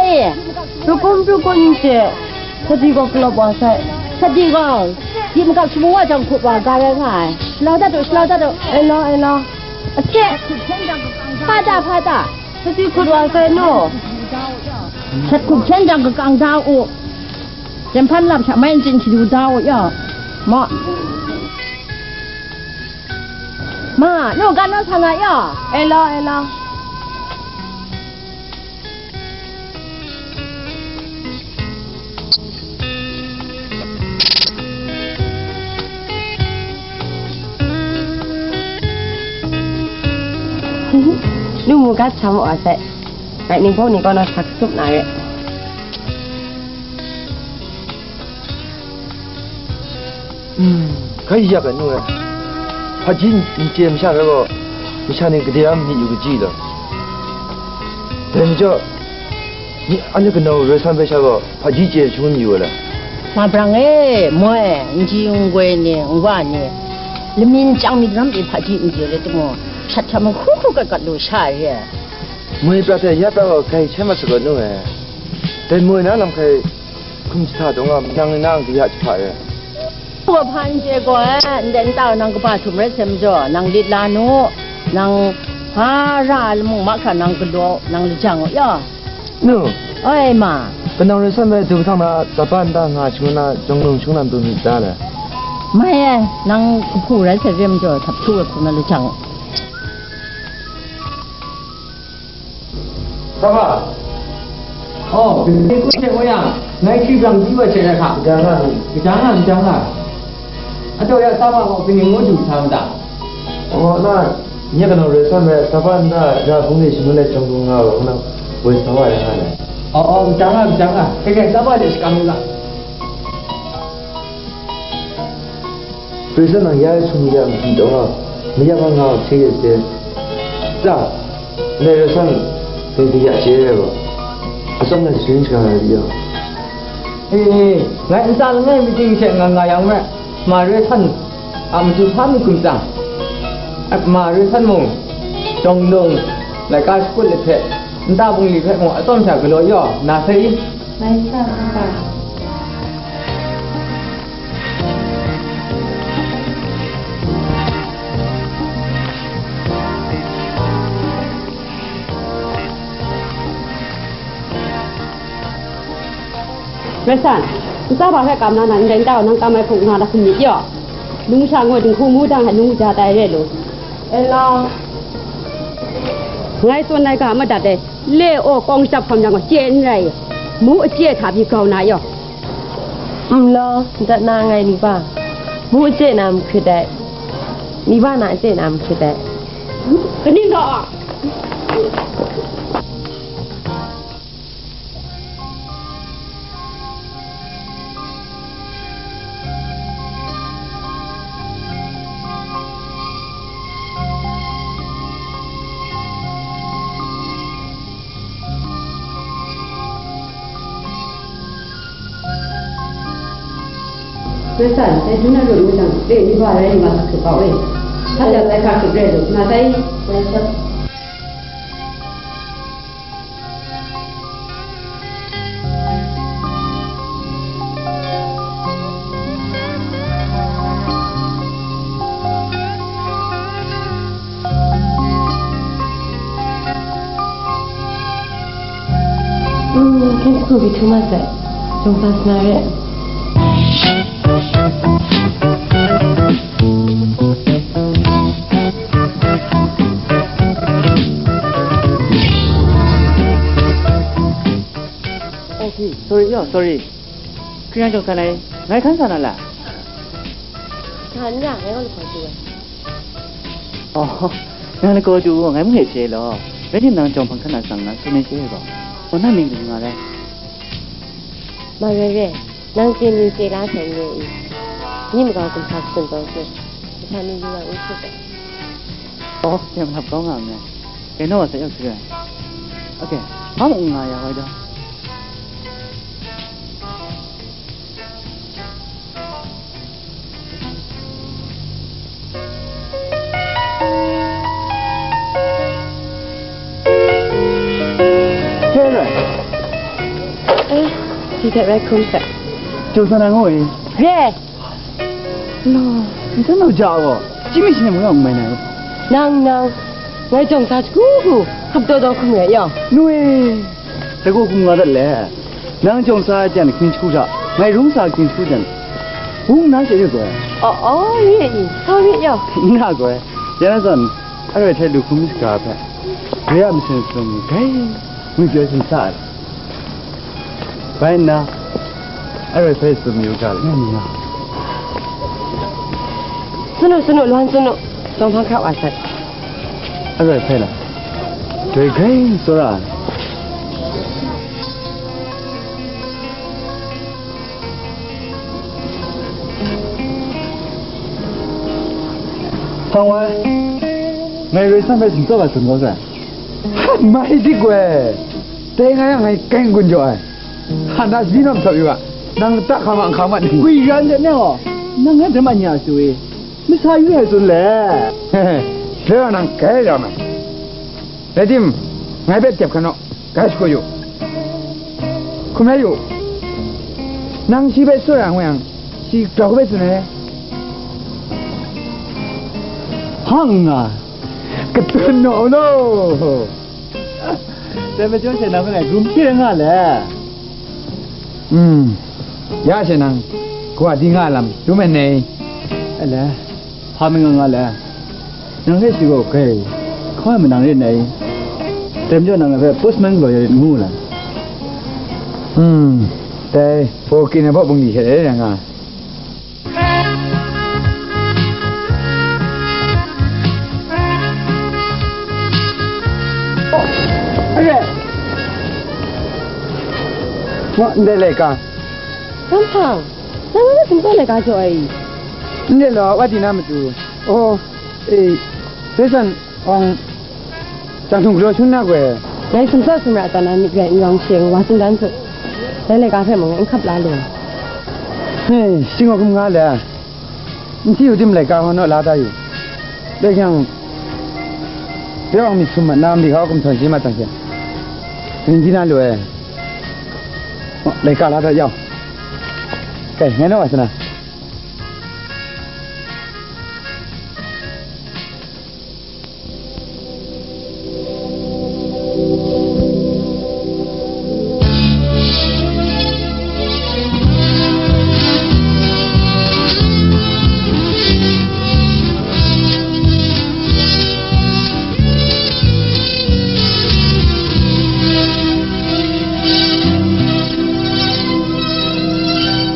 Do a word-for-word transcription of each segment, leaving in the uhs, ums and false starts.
E, pru kun pru kun hte, sadi gaw kalawp wa sai. Sadi gaw, di makak shamu wa jang hkut wa ga rai nga ai. Shalau dat u, shalau dat u. E law, e law. Ahkye. Hpa ta, hpa ta. Sadi hkut wa sai no. Shat hkut hkyen jang kakang da u. Jemhpan lap sha mai nchin shadu da u ya. Ma. Ma, nu ga naw sa nga ya. E law, e law. Nu mu gat sa mu a sai. Ngai ning bau ni kaw na sa kasup na re. Hmm, hkai yak ai nu ai. Hpaji n chye masha rai gaw, masha ni gade a myit yu kaji law. Dai majaw, ni a ni kanau roi san bai sha gaw, hpaji chye shangun yu ai lai. Ma brang e, moi, n ji n goi ni, n wa ni, lamyin chyang myit ram e hpaji n chye rai timung, shat hta mahkru hkru kat kat lu sha re. Moi prat hte ya prat gaw, hkai hte mat sa gaw nu ai. Dai moi na lam hkai, hkum jahta dawng a, nang ni na ang kaya jahpa e. Wa hpa n chye gaw ai, ndai nta nang kaba htum rai sai majaw, nang lit la nu, nang hpa ra ai lamu mahkra nang galaw, nang lajang u ya. Nu, oi ma, kanau rai san bai du kahtang na, taba nta nga shangun na, jawng lung shangun na du myit da le. Mai ai, nang kahpu rai sai re majaw, htap htu ai hku na lajang u. Saba. Oh, kaning kun hte ngu yang, ngai hkri bram di wa hte rai hka. Kaja nga, kaja nga, kaja nga. Ataw ya, Saba gaw kaning ngu du sa ma ta? Oh, na, nye kanau rai san bai, Saba nta, ra bungli shangun lai jawng du nga wa, nang woi sa wa ya nga le. Oh, oh, kaja nga, kaja nga. Hkrai hkrai, Saba de shakam u ga. Pru san nang ya e htum ya madi taw nga, mayap nga nga hte ye se. Tsa, ndai rai san, dai de ya chye ai gaw, atsawm na sharin shaga ai re ya. E, e, ngai ntsa langai mating hte nga nga yang me, ma rai san a matu hpa mi hkum tsang, a ma rai san mung, dawng lung, laika shakut let hpe, nta bungli hpe mung atsawm sha galaw yaw na sai i? Ngai sa hkam ga. Rai san, ntsa hpa hpe kam na, nang ndai nta gaw nang kam ai hku nga da hkum myit yaw. Nung sha ngu dinghku mu dang, nung ja tai re lu. E la. Ngai tsun ai ga madat ai, le aw kawng shadap hkawm jang gaw, chye n rai, mu achye hta pyi grau na yaw. Nlaw, dat na ngai ni ba, mu achye na mahkrit ai, ni ba na achye na mahkrit ai. Kaning gaw? Rai san, dai dun na lut ngu jang, le ni ba rai ni ma sa hkrit kau e. Hpa ja sai hkra hkrit re lu, na sai? Rai san. Hmm, hkyen hku byi htu mat sai. Jawng sa sa na re. Oh, sorry, yo, sorry. Hkring yang jawng san ai, ngai hkan sa na la? Sa n ra, ngai gaw lagaw du ai. Oh, nang lagaw du, ngai mung e chye law. Rai timung, nang jawng hpang hkan na tsang na, tsun ai chye ai gaw. Oh, na mying kaning nga rai? Ma Rai Rai, nang chye mying chye la sai n re i? Myi magau gumhpraw sutsun taw hte, masha ni yu yang n hkrit ai. Oh, jem lap kau nga nngai. Kei naw wa sa yawk sara ai. Ok, hpa mung n nga ya wai daw. Hpe rai. Shi hte rai hkrum sai. Jawng sa na ngu e. Re. Lo, n san nau ja gaw, chyi mi shi nem gaw n mai na i. Nang, nang, ngai jawng sa shagu gu, hkap daw daw hkum rai yaw. Nu e, dai gaw hkum nga dat le. Nang jawng sa ai jan hkying shagu hta, ngai rung sa hkying shagu jan, hpung na she yu gaw. Aw, aw, re i, sa re yaw. N na gaw, ya na zawn, aroi hte lu hkrum shaga hpe, re a masin sum gai, ngwi pyaw sin sa ai. Bai nna, aroi hpe tsun mayu ga langai mi nga. Sunu, sunu, lwan sunu, tawng hpang hkra wa sai. Aroi hpe la, doi grai tsawra ai. Hpang wai, ngai roi san hpe shingjawp ai tsun kau sai. Mai dik we, dai nga yang ngai kai n-gun jaw ai. Hana shabi naw masawp yu ga, nang lata hkam a, n hkam a ni? Gwi ran de ne gaw, nang ngai hpe ma nya su i? Masa yu ai tsun le. Dai wa nang kai ram ai. Rai tim, ngai hpe dep hkan naw, gai shagu yu. Hkum rai yu, nang shi hpe tsawra ngu yang, shi grau hpe tsun ai. Hpang nga, katun naw law. Dai majaw she nang hpe ngai grum hpyi nga le. Hmm, ya she nang, kawa di nga lam, dum ai nei? Ele, hpa mi nga nga le. Nang hte shi gaw grai hkawm ai manang rin ai? Dai majaw nang ngai hpe postman galaw ya rit ngu la? Hmm, dai, baw kyin ai baw bungli hte e nga. Oh, are! Wa, ndai laika. Sanhpang, nang ngai hpe sumsawt laika jaw ai i? Ndai law, wa di na matu. Oh, e, Jason, Awng, chyang htung galaw shangun na goi. Ngai sumsawt sumra tawn ai myit rai n rawng she, wa tsun dan hte, dai laika hpe mung ngai n hkap la lu. He, shi ngaw hkum nga le, n hti yu tim laika hkaw naw la da yu. Dai hkyang, dai awng myit sum mat na, myit hkau hkum htawn shi mat tang she, kaning di na lu ai? Laika la da yau. Kai, ngai naw wa sa na.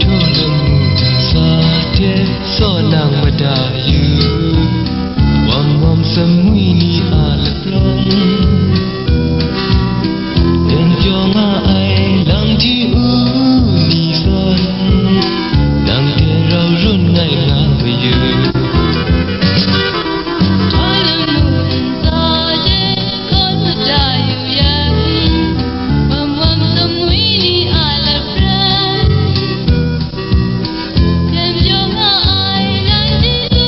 Htaw lamu ntsa hte tsaw nang mada yu, wam wam samwi ni a lapran, dan pyaw nga ai lang di u ni zawn, nang hte rau run ngai nga mayu. Htaw lamu ntsa hte tsaw mada yu yang, wam wam samwi ni a lapran, dan pyaw nga ai lang di u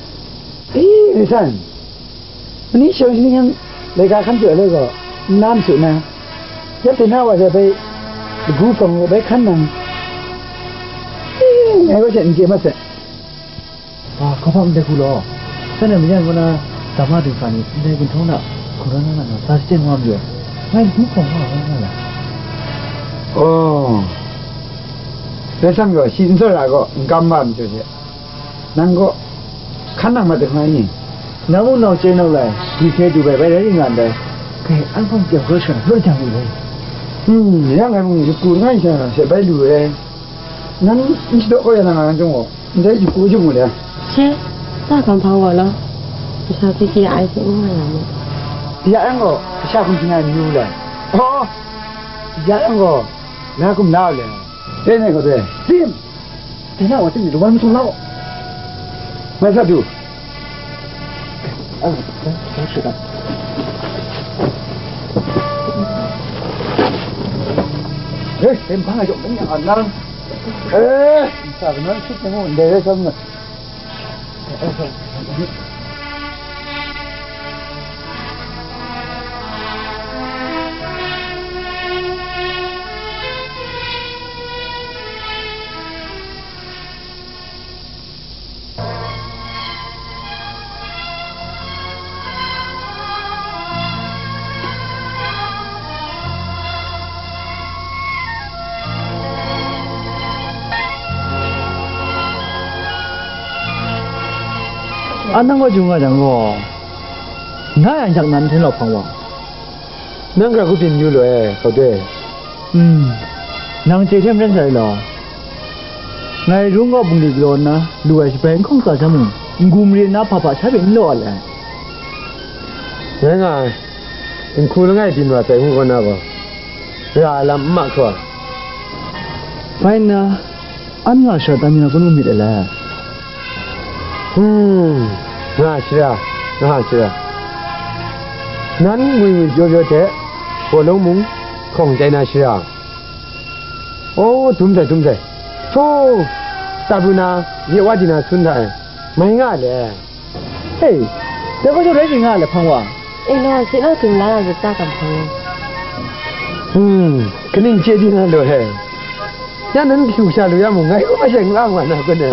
E, Ri San, mani shawng shaning yang laika hkan jaw ai gaw, n na masu na, yap dai na wa hte bai lagu hprawng bai hkan nang, e, ngai wa hte n chye mat sai. Wa, hkawhpang ndai hku law, shanhte mayan kaw na dama dingsa ni ndai ginhtung hta hkungran na nga sa shachyen wa majaw, ngai lagu hprawng wa nga nga la. Oh, Rai San gaw shi n tsawra gaw n kam wa majaw hte, nang gaw hkan nang mat de hkrai ni? Nang mung nau chye nau lai, gwi hte du bai bai rai ring nga ndai. Kai, an hpang kyau hkra shang, law jang wu rai. Hmm, yang ngai mung yup ku langai sha she bai lu ai. Nang n shadaw kau ya na nga nang chyawm gaw, ndai yup ku yup mu le. She, ta hkam hpang gaw law, masha hpyi hpyi ai hte n nga ya mu. Ya yang gaw, masha hkum hpyi nga ai mayu le. Oh, ya yang gaw, na hkum la u le. Dai nai gaw dai, tim! Dai na wa tim ni, lu wan masum lau. Mai sa du. Hei, dai hpang a jawng dang yang a nang. Eh, sa kanan sut na mu, ndai rai sa mu. An nang kaw jung nga jang gaw, na yang jak nan hten law hpang wa. Nang hkra hku byin yu lu ai, Hkau Doi. Hmm, nang chye hte maren sai law, ngai rung kaw bungli galaw nna lu ai shabai n hkawng sa jang mung, n-gu mare nna hpa hpa sha pyi n law ai. Rai nga ai, n hku langai byin wa sai ngu kaw na gaw, ra ai lam n ma hkru ai. Bai nna, an nga shara tam mi na kun mu myit ai le? Hmm, nga shara, nga shara. Nan ngwi ngwi pyaw pyaw hte, hpaw lawng mung hkawng tai na shara. Oh, dum sai, dum sai. Hpaw, tabu na, ye wa di na sun hta e, mai nga le. Hei, dai gaw rai ring nga le, hpang wa. E law, shi nau dum la na rit ta kam hpang e. Hmm, kaning chye di na law he. Ya nan kahyu sha lu ya mung, ngai kaw masha n-, n-, wa na kun e.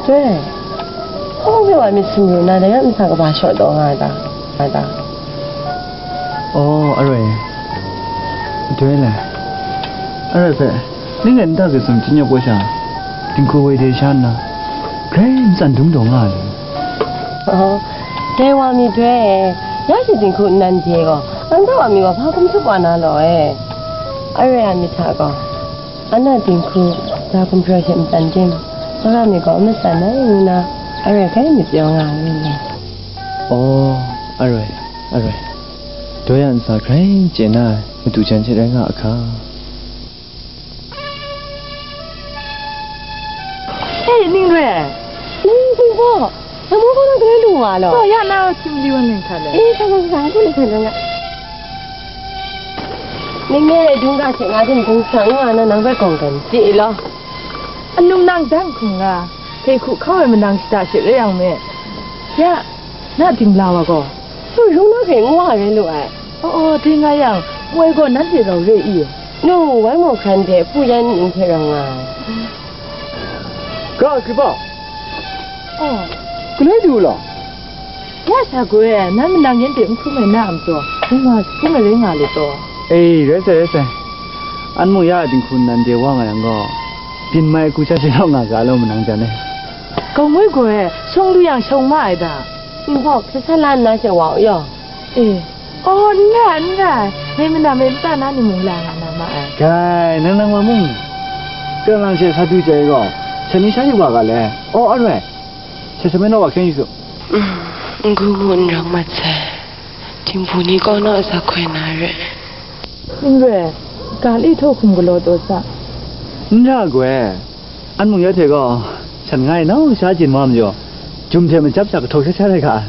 Doi, hpa hpe wa myit sumru na, dai ram nsa kaba shaw taw nga ai ta? Nga ai ta? Oh, aroi. Doi le, Aroi hpe ning rai nta gazum chyinghkyaw sha, dinghku woi de sha nna, grai matsan dum taw nga ai. Oh, dai wa mi Doi e, ya shi dinghku nnan de gaw, an da wa mi gaw hpa hkum tsup wa na law e? Aroi a myit hta gaw, an a dinghku, za gumhpraw she matsan tim, wora mi gaw n matsan ai ngu na, Aroi hpe myit pyaw nga ai ni le? Oh, Aroi, Aroi, Doi a ntsa grai chye na ai, madu jan hte rai nga a hka. E, Ning Roi. Ning Hpung gaw, nang mung gaw nang galoi lu wa law? Gaw ya na hkrim li wan ning hta le. E, sa sa sa, hkrim li hta le nga. Ning e dung ga hte nga din dung sa nga na nang bai gawng dan chye law. Anung nang dan hkum nga, hpe hku hkau ai manang shada she rai yang me. Ya, na dingla wa gaw. Hpung rung na hpe ngu wa rai lu ai. Aw, aw, dai nga yang, moi gaw nanhte rau re i? Nu, wan mung hkran de hpu yan ning hte rau nga ai. Ga, Hkriba, aw, galoi du law? Ya sha gaw e, nan manang yan de n hkrum ai na a majaw, n nga hkrum ai rai nga let taw? E, rai sai, rai sai. An mung ya a dinghku nnan de wa nga yang gaw, byin mai hku sha shalawng nga ga law manang jan e. Gaw moi gaw e, shawng lu yang shawng ma ai da. Nbawk, hkye san la nna she wa u yaw. E, aw, n rai, n rai, ngai manam e nta na ni mung la nga na ma ai. Dai, nang nang wa mung, kang lang she sa du jai gaw, sha ni sha yu wa ga le. Aw, Aroi, sha sha me naw wa hkyen yu su. Mm, n gu mu n rau mat sai, dinghpu ni kaw naw sa hkoi na re. Ning Roi, ga li htaw hkum galaw taw sa. N ra gaw e, an mung ya hte gaw, shan ngai nau sha jin wa majaw, jum hte machyap sha kahtawk sha sha rai ga ai.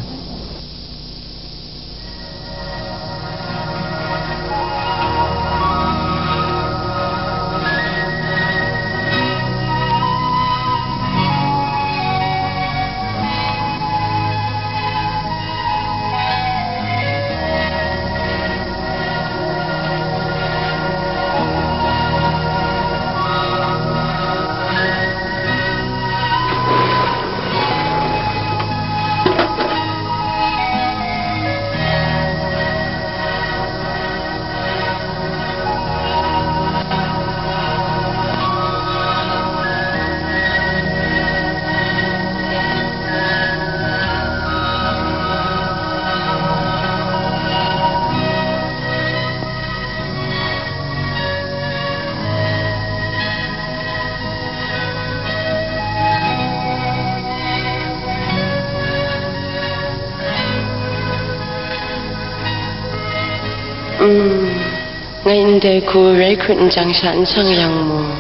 Mm, ngai ndai hku rai hkut n chyang sha n shang yang mung,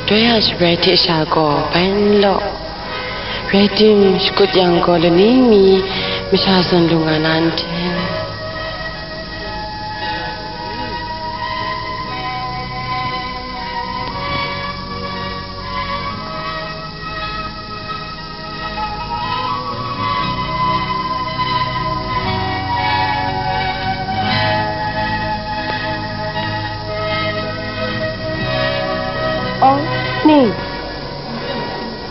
Doi a shabrai hte sha gaw bai n law. Rai tim, shakut yang gaw lani mi masha zawn lu nga na n ten? Aw, ni.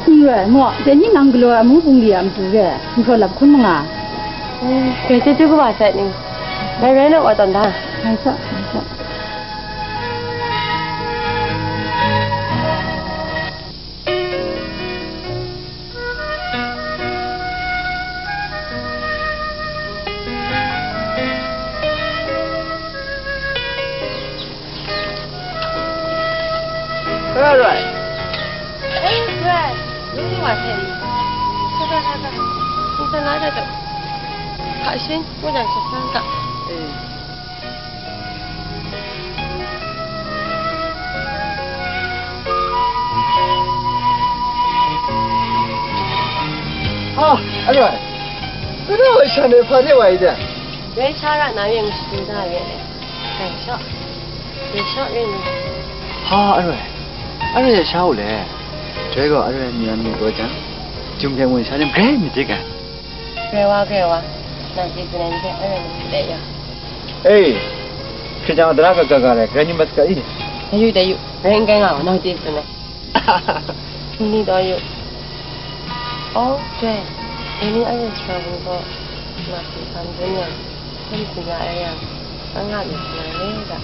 Ning Roi, maw, dai ni nang galaw ai amu bungli a matu re, gumhpraw lap hkun ma nga. Eh, rai chyeju kaba sai ni. Rai rai na wa tawn da. Rai sa, rai sa. Rai, rai. Eh, rai. Nang wa hte ni? Ga, ga, ga, ga. Nang san la dat dat. Hka shin, ngu jang sha sa ga. Eh. Ah, Aroi. Kada wa shan e hpa de wa i de? Dai sha ra na yeng shadu da re le. Dai shaw. Dai shaw re ni. Ha, Aroi. Aroi ya sha u le. Dai gaw Aroi mi an mu taw jang, jum hte ngun sha nem grai myit dik ai. Grai wa, grai wa, nang chye tsun ai ni hpe arai ni hte ya. E, hkrit jang dara ga ga ga rai, grai ni mat saga i? Dai yu, dai yu, rai n kai nga, nang chye tsun ai. Ni taw yu. Oh, dai, dai ni arai sara bung gaw, nga hpyi hkam dun yang, hkam hpyi nga ai yang, an nga myit nga le ga.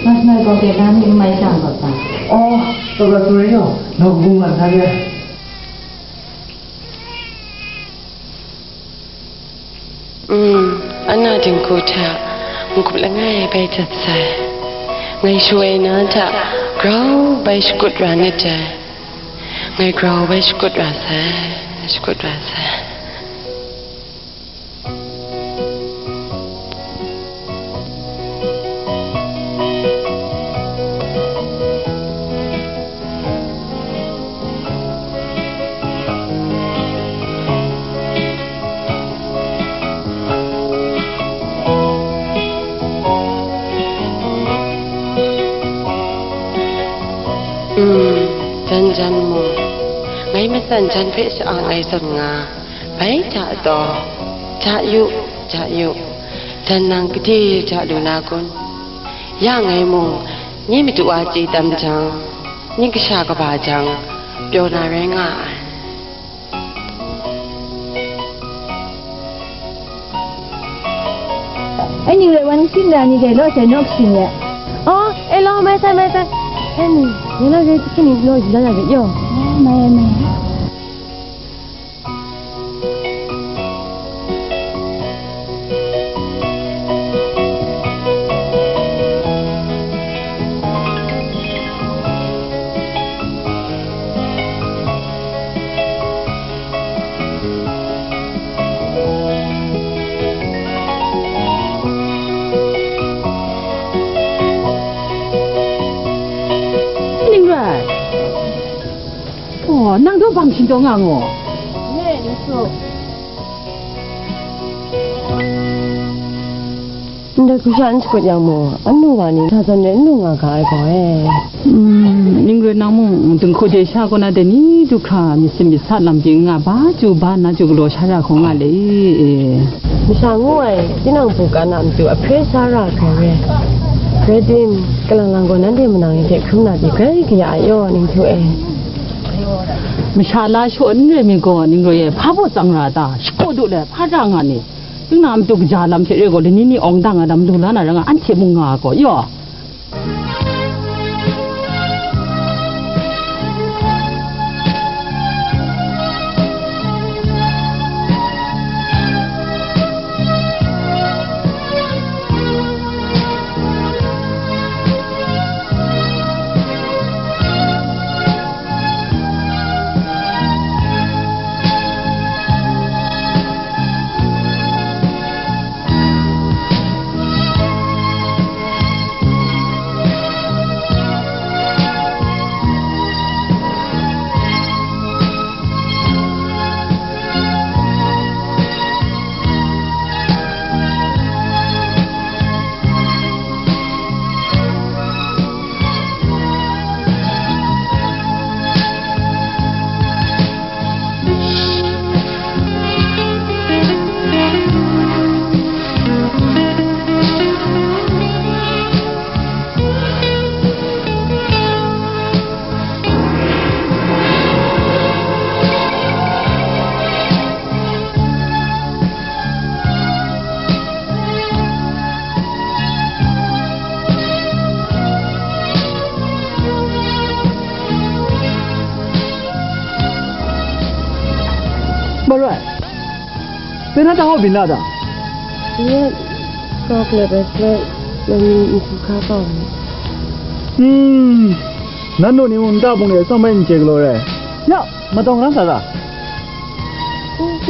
Mas mai gaw kɛ na mi n mai shang gaw ta? Oh, taw ga tu rai yaw, naw kabu nga na re. Mm, ana dinghku hta n-gup langai bai dat sai. Ngai shu-, ai na hta grau bai shakut ra nit dai. Ngai grau bai shakut ra sai, shakut ra sai. Mm, jan jan mung, ngai matsan jan hpe sha-ang ai zawn nga, bai hta taw, ja yu, ja yu, dan nang gade ja lu na kun? Ya ngai mung, ni madu wa chye tam jang, ni kasha kaba jang, pyaw na rai nga ai. Anyway, wan shing da ni dai law sai nawk shing ya. Oh, e law, mai sai, mai sai. Anyway, ni law sai, kini law jila da yo. Oh, mai, mai. Ning rai. Oh, nang daw bang shin taw nga ngo? Ne, ni su. Ndai hku sha n shakut yang mung, anu wa ni hta zawn re n lu nga ga ai gaw e. Mm, ning rai nang mung, dinghku de sha kaw na dai ni du hkra myit sin myit sa lam pyi n nga, ba chyu ba na chyu galaw sha ra hkawng nga le e. Masha ngu ai, tinang bu ka na matu ahpre sha ra hkrai re. Grai tim, kalang lang gaw nanhte manang ni hte hkrum na pyi grai kaya ai yaw, ning htu e. Masha la shaw n re myit gaw, ning rai e, hpa baw tsang ra ta? Shakaw du le, hpa ra nga ni? Tinang matu kaja lam hte re gaw, lani ni awng dang a lam lu la na ra nga, anhte mung nga gaw, yaw. Marai, pena ta hau bin la ta? Nye, kawk le bai sle, lani n hku hka kau ai. Hmm, nan nu ni mung nta bung le tsawm bai n chye galaw re. Ya, matawng ran sa ga?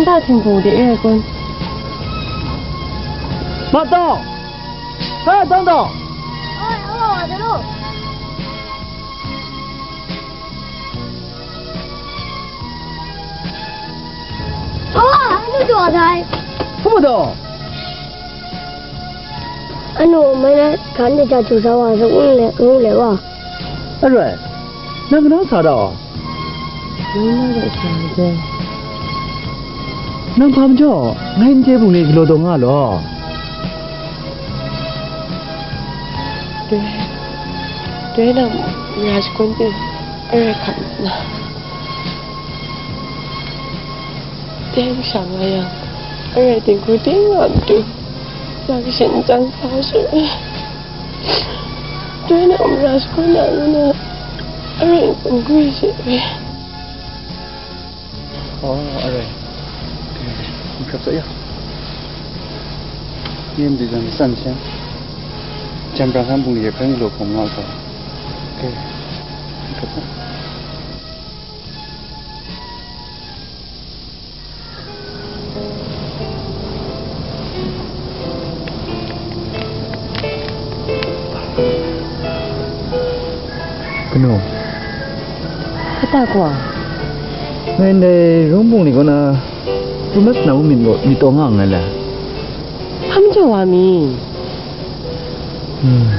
Nta htingbu de e ai kun. Matawng! He, tawng tawng! Oi, awa wa de lo. Awa, anu jaw dai. Hpa maw taw? Anu, mai na, hkan de ja jaw sa wa, sa ngu le, ngu le wa. Arai, nang kanau sa da? Mai na de sa de. Nang hpa majaw, ngai n chye bung ni galaw taw nga law. Doi, doi nang, nga shakun ting, arai hkat na. Teng sha nga yang, Arai dinghku ting nga matu, ya kashin nchyang sa sha, doi na mara shagun na ngu na, arai n gwi she we. Oh, arai. N hkap sa ya. Yen di zan san sha. Jan brang hkan bung ye hkan lo hkawm nga sa. N hkap sa. Kanu. Kata kawa? Ngai ndai rung bung ni kaw na, pru mat na u myit gaw myit taw nga nngai le. Hpa majaw wa mi? Hmm.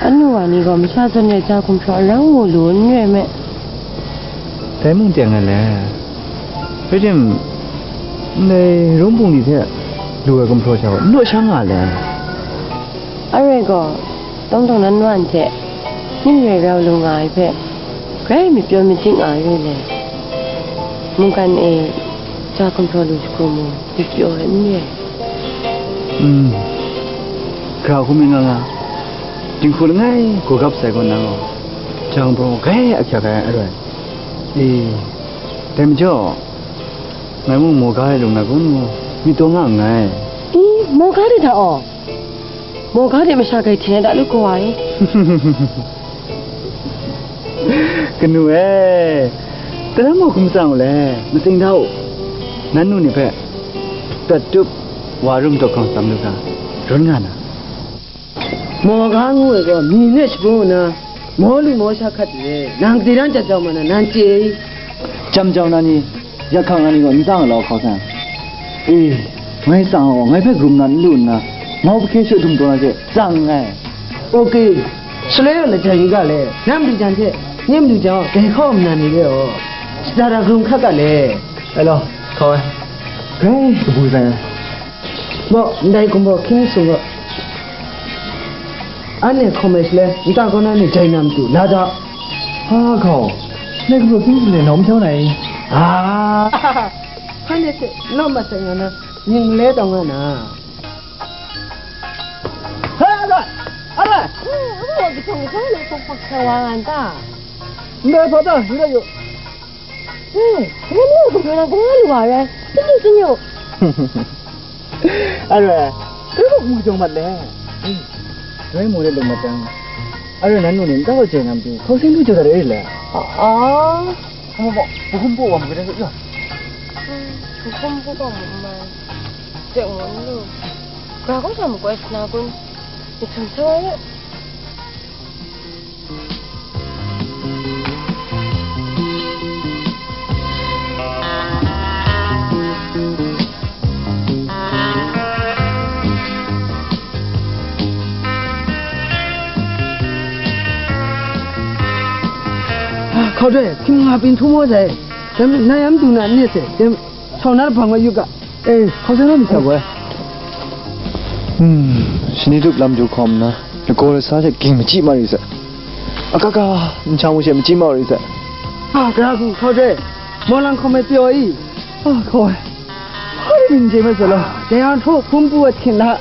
Anu wa ni gaw masha zawn re ja gumhpraw arang mu lu n re me. Dai mung teng ai le. Rai tim, ndai rung bung ni hte lu ai gumhpraw sha gaw n law sha nga le. Arai gaw, tawng tawng nan wan hte, ning rai rau lu nga ai hpe, grai myit pyaw myit dik nga ai re le. Mungkan e, ja gumhpraw lu shagu mu, myit pyaw ai n re. Mm. Gara hkum ning nga nga, dinghku langai gaw gap sai gaw nang gaw, ja gumhpraw grai ahkyak ai arai. E, dai majaw, ngai mung maw ga ai lung na kun, myit taw nga nngai. I, maw ga de hta aw? Maw ga de masha grai hten ai da lu gaw ai. Kanu e, tara maw hkum tsang u le, matsing da u. Nan nu ni hpe, prat tup, wa rum dawk hkawng tsam lu ga, run nga na. Maw ga ngu ai gaw, mi hpe shagu nna, maw lu maw sha hkat re, nang dai dan jam jau ma na, nan chye i? Jam jau na ni, ya hkang na ni gaw n tsang ai lau hkau san. E, ngai tsang gaw, ngai hpe karum na n lu nna, mau kahkye she dum taw na hte tsang nngai. Ok, shaloi gaw lajang yu ga le, na madu jan hte, nye madu jan gaw, dai hkau nna ni re aw, shada ra karum hkat ga le. Ai lau, hkau ai. Grai kabu sai ai. Maw, ndai gumhpraw hkying sung gaw, anhte hkawm ai shaloi, nta kaw na ni jai na matu, la da. Ha, hkau, ndai gumhpraw hkying sung le nawm hpyaw na i? A, hpa ne hte nawm mat sai nga na, mying malai taw nga na. He, arai, arai! Arai, amu wa kahtawng kahtawng na hpawk hpawk sa wa nga n ta? Ndai hpa ta, ndai yu. Hmm, ngai ni a gumhpraw na kawa lu wa rai, chyeju chyeju. Arai, dai hpe mu jawng mat le. Hmm, dai mu de lung mat jang, arai nan nu ni nta wa jai na matu, hkau seng du jaw dat ai le. A, a. Hkum hkum hkum hkum hkum hkum hkum hkum hkum hkum. Jeng ngun lu. Gra kau sa makoi sna kun. Myit htum sa ai. Hkau doi, hkying nga pyi n htu maw sai? Dai majaw, na yam du na n re sai? Dai majaw, sau na lahpang wa yu ga. E, hkau sai naw myit sa gaw. Hmm, shani tup lam du hkawm nna, lagaw lasa hte ging machyi ma ri sai. Akaka, nshang masha machyi ma ri sai. A, gara hku hkau doi, mawlang hkawm ai pyaw i? A, hkau ai. Hpa rai myit n chye mai sai law. Dai yang htaw hpun pru ai hkyen la.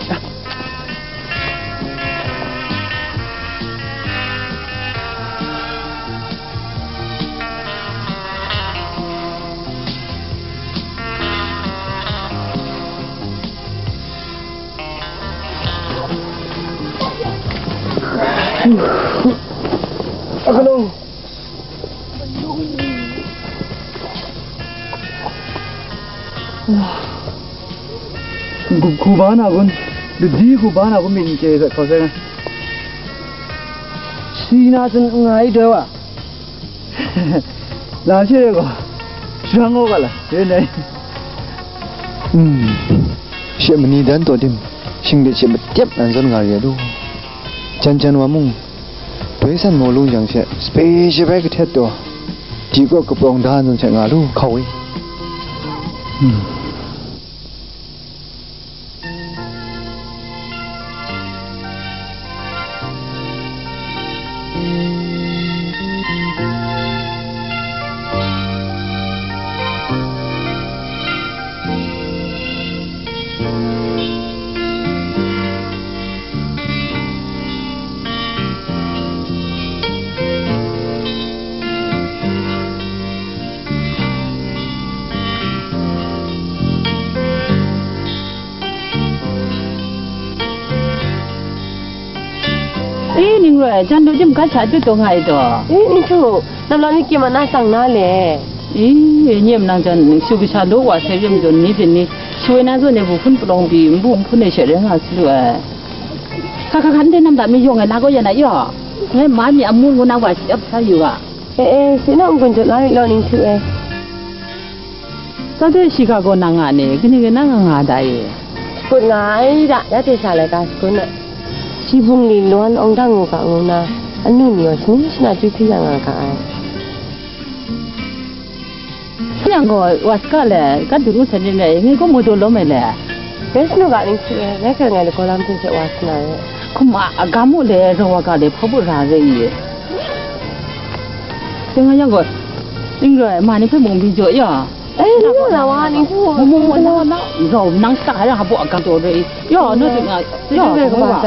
Akalo. Hku ba na kun, ladi hku ba na kun myit n chye sai hkau sai na. Si na tsun nga ai doi wa. La she rai gaw, shadang kau ga la, yen dai. Hmm. She mani dan taw tim, shing de she matep nan zawn nga ri ai lu. Jan jan wa mung, doi san maw lung jang she, sape she bai kahtet taw, di kaw kaprawng da nzan she nga lu, hkau i. Hmm. E, ning roi, jan daw jim gat hta jut taw nga ai daw. E, ning htu, nam lam ni kim a na tsang na le. E, nye manang jan, shu kasha law wa sai rim zawn ni byin ni, shu ai na zawn e bu hpun palawng pyi, nbu nhpun e she rai nga sa lu ai. Hka hka hka, ndai nam da mi yawng ai la gaw yan a yaw. Ngai ma mi a mun ngu na wa shi ap sa yu ga. E, e, si na n-gun jut la mi law, ning htu e. Sa de shi ga gaw nang nga ni, kani kani nga nga da e? Shakut nga ai da, ya hte sha laika shakut na. Shi bungli lawn awng dang u ga ngu na, anu ni gaw shani shana chyu hpyi ya nga ga ai. Yang gaw, wa saga le, gat duru sa ni le, ngai gaw mu daw lawm ai le. Rai shanu ga ning hte, ngai hkrai ngai lagaw lam hte hte wa sa na re. Hkum a, a ga mu le, rau wa ga le, hpa bu ra re i. Ding nga yang gaw, ning roi, ma ni hpe mung byin jaw ya. Eh, ni yawng la wa, ning hpe mung byin jaw. Mung, mung, mung, na, na, rau nang sa ya, hpa bu a ga jaw re i. Ya, na ding nga, ya, ding nga, kaba wa.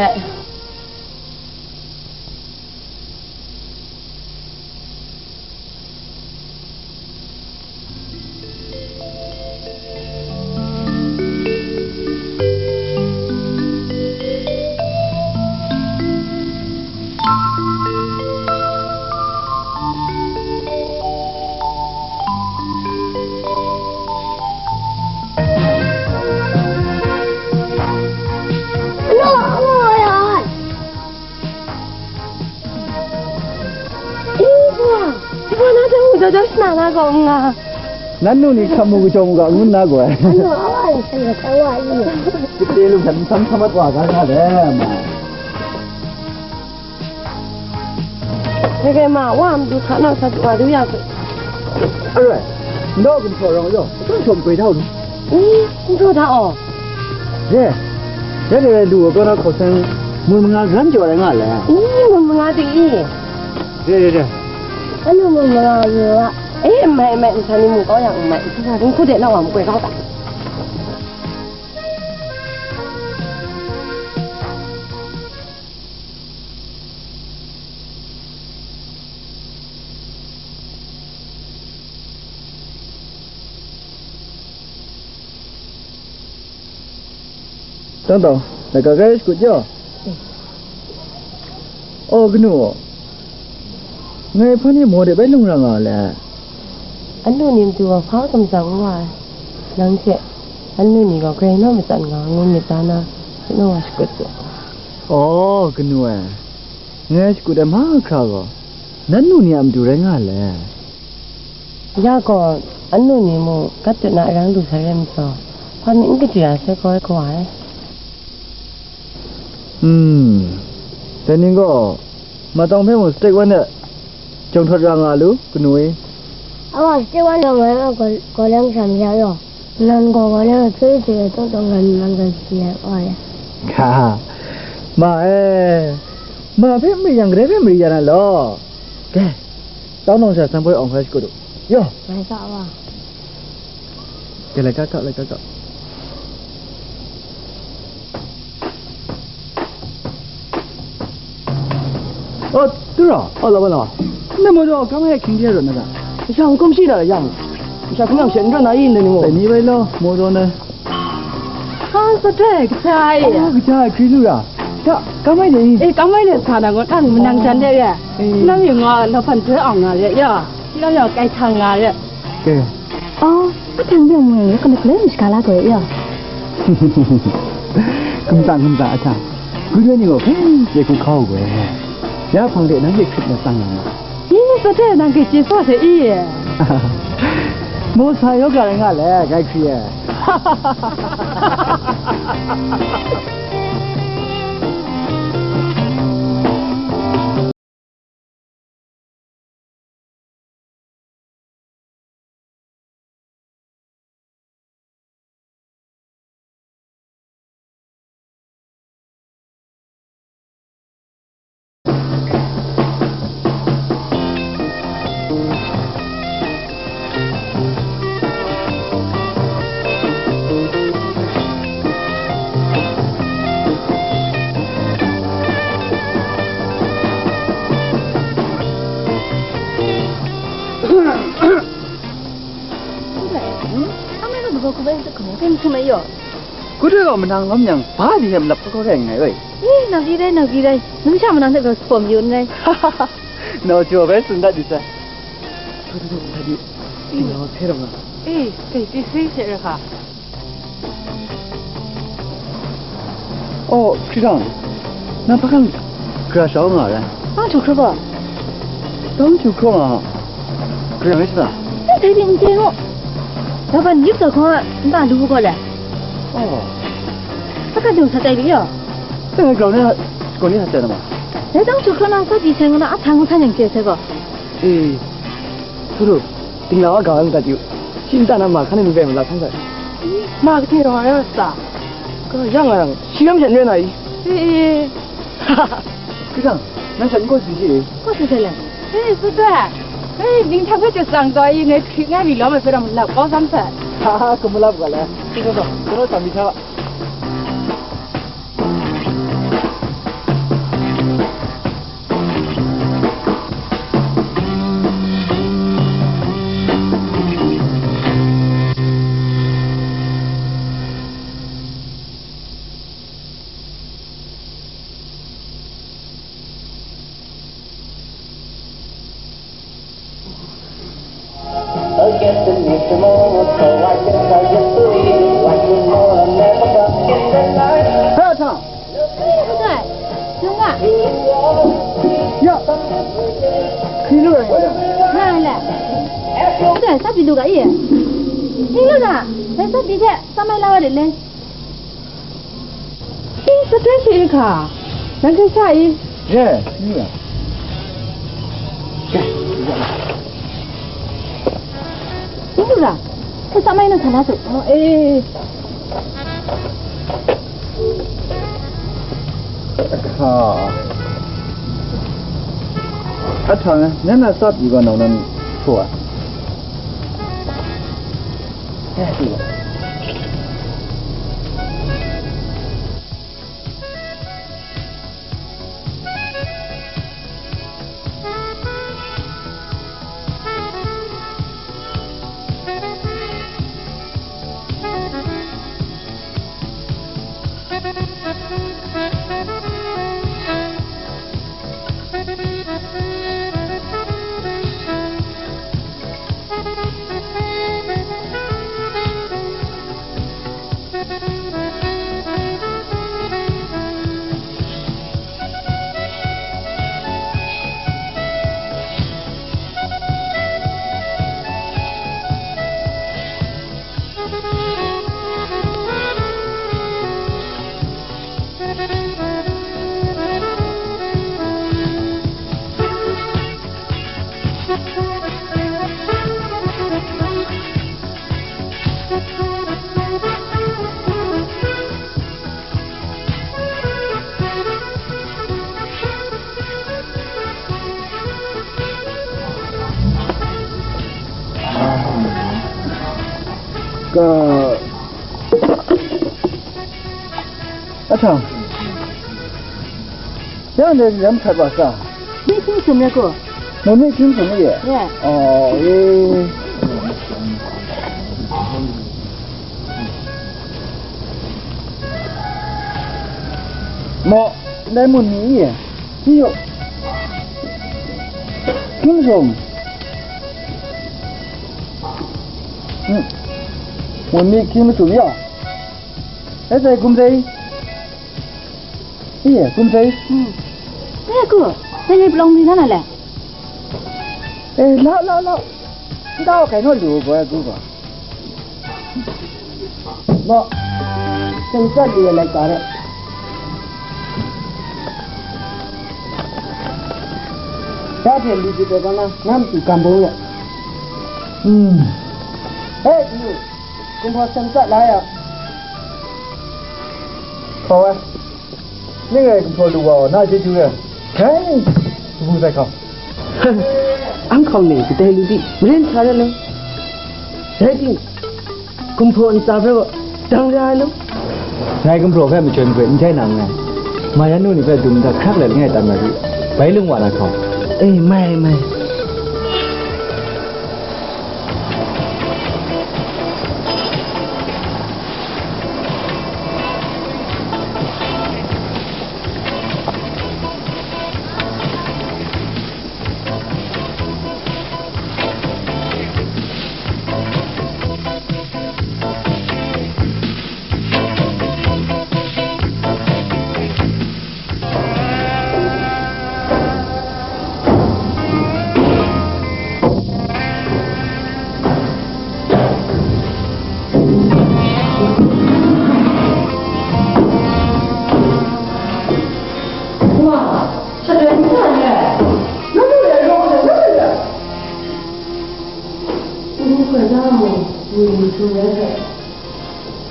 Iwa, iwa na jang u jaw jaw shana na gaw n nga. Nan nu ni hkam mu kajawng u ga ngun na gaw ai. Anu awa ni seng kata wa i. Kite lu hkan sam sam at wa ga nga le ma. Rege ma, wa mdu hta nau sa wa du ya. Alright. Ndaw gumhpraw rawng yaw, kutang shawm koi htau lu. Ni, n du hta aw. Re, re, re, re, lu wa gaw na hkaw seng, mun manga garan jaw rai nga le. Ni, mun manga ting i. Re, re, re. Anu mun manga wa yu wa. E, n mai, n mai, nsa ni mu kau yang n mai, nsa ni hku de na wa makoi kau ta. Tang tang, laika grai shakut jaw. Oh, kanu, ngai hpa ni maw de bai lung ra nga le. Anu ni matu gaw hpa kamtsang n wa ai, nang hte anu ni gaw grai naw matsan nga ngu myit da na, hte naw wa shakut su. Oh, kanu e, ngai shakut ai mahkra gaw, nan nu ni a matu rai nga le. Ya gaw, anu ni mung gat tut na arang lu sai re majaw, hpa mi n kaji ra sai gaw ai kawa ai. Hmm, dai ning gaw, ma tawng hpe mung stake wan de, jawng htawt ra nga lu, kanu e. Awa, stake wan gaw ngai a gaw, gaw lang sha maya yaw. Nan gaw gaw lang hpye hpye tawng tawng rai nnan gaw si ai wa ya. Ga, ma e, ma hpe mari yang, grai hpe mari ya na law. Dai, tawng nawng sha sangboi awng hkra shakut u. Yaw! Ngai sa wa. Dai, laika kap, laika kap. Oh, tu ra. Oh, la ba la. Na mo do, kam hai king dia ro na da. Sha hkum shi da yang. Sha hkum yang shen ro na yin de ni mo. Dai ni bai lo, mo do na. Ha, sa dai, ka chai. Oh, ka chai, kri lu ra. Da, kam hai de. Eh, kam hai de sa na ngo, tang menang jan de ya. Eh. Nam yu ngo, lo pan tu ong nga ya. Ya. Nam yu kai tang nga ya. Ke. Oh, a tang de mo, ka le kle ni shka la ko ya. Kum tang, kum tang, a tang. Gu de ni ngo, ke ku khau ko. Ya pang de nang ye krit na sang na. Ni ni sa te nang ke che so se i. Mo sa yo ga nga le, gai kri ye. Kudai gaw manang lawm yang, ba ni hte malap hkawhkhaw rai nngai oi. Ih, nau di rai, nau di rai. Numsha manang hte gaw sa pawm yu n rai. Nau jaw bai tsun dat di sai. Hta di, hta di. Ting nau hpe rawng nga. E, kai, kai sai she ra hka. Oh, hkri jang, nang hpa kan gara shau nga rai? Bang htu hkrup gaw. Bang htu hkrup nga. Gara rai sa? Sai dai byin n chye gaw. Laban yup taw hkawng a nta lu gaw le. Oh. Hpa kan jung sa tai byin yaw. Sai grau ni, grau ni sa tai na ma? Dai bang htu hkrup na sa pyi sai ngu na a sa ngu sa nyang chye sai gaw. E, hkru, dingla wa ga ai ngu dat yu. Shi nta na ma hkan ni n beng ma la hkang hta. Ma kahteng rawng ai rawt sa? Ka yang a yang, shi lam sha n rai na i? E, e. Hkri jang, nang sha n kaw si shi i? Kaw si sai le? E, su sai. E, ning hta hpe chyut tsang taw i, ngai hkri ngai mi lawm ai hpe rawng malap kau sam sai. Ha ha, hkum malap ga le. Shi kaw taw, kaw taw, sa mi hta. Hpa hta? Ndai, yung ga. Ya. Hkri lu ai nga. Nga ai le. Ndai, sa pyi lu ga i. Hkri lu ga. Dai sa pyi hte, sa mai la wa de le. Ih, sa tai she i hka? Nang hte sa i? Ye, ni ya. Ni lu ra? Hpe sa mai na sa na su. Oh, eh. Hka. Ahtang, nang na sa pyi ga nau nan hpaw a? Ka, ahtang, yang de lam hkat wa sa? Ni hkying sum ya ko? Mo ni hkying sum ye? Ye. Oh, eh. Mo, ndai mun ni ye? Ni yo. Hkying sum. Hmm. Mun ni hkying sum ya? E sai gum sai. Iya, gum sai. Hmm. Eh, ku, sai ni palawng mi na na le. Eh, lau, lau, lau. Nta wa kai naw lu gaw, gu gaw. Bo, seng tsat lu ai lai ka re. Ya hte lu ji taw kau na, na matu gam bung ya. Hmm. Hei, lu. Kumhpaw seng tsat la ya. Hkaw ai. Ning rai gumhpraw lu wa gaw, na chyeju rai. Dai ning, kabu sai hkau. Ang hkau ni kadai lu di, maren sa rai law. Dai ting, gumhpraw ntsa hpe gaw dang ra ai law. Ngai gumhpraw hpe majoi makoi n jai na nngai. Mayan nu ni hpe dum nhtawm hkrak let langai tam na di, bai lung wa na hkau. E, mai, mai.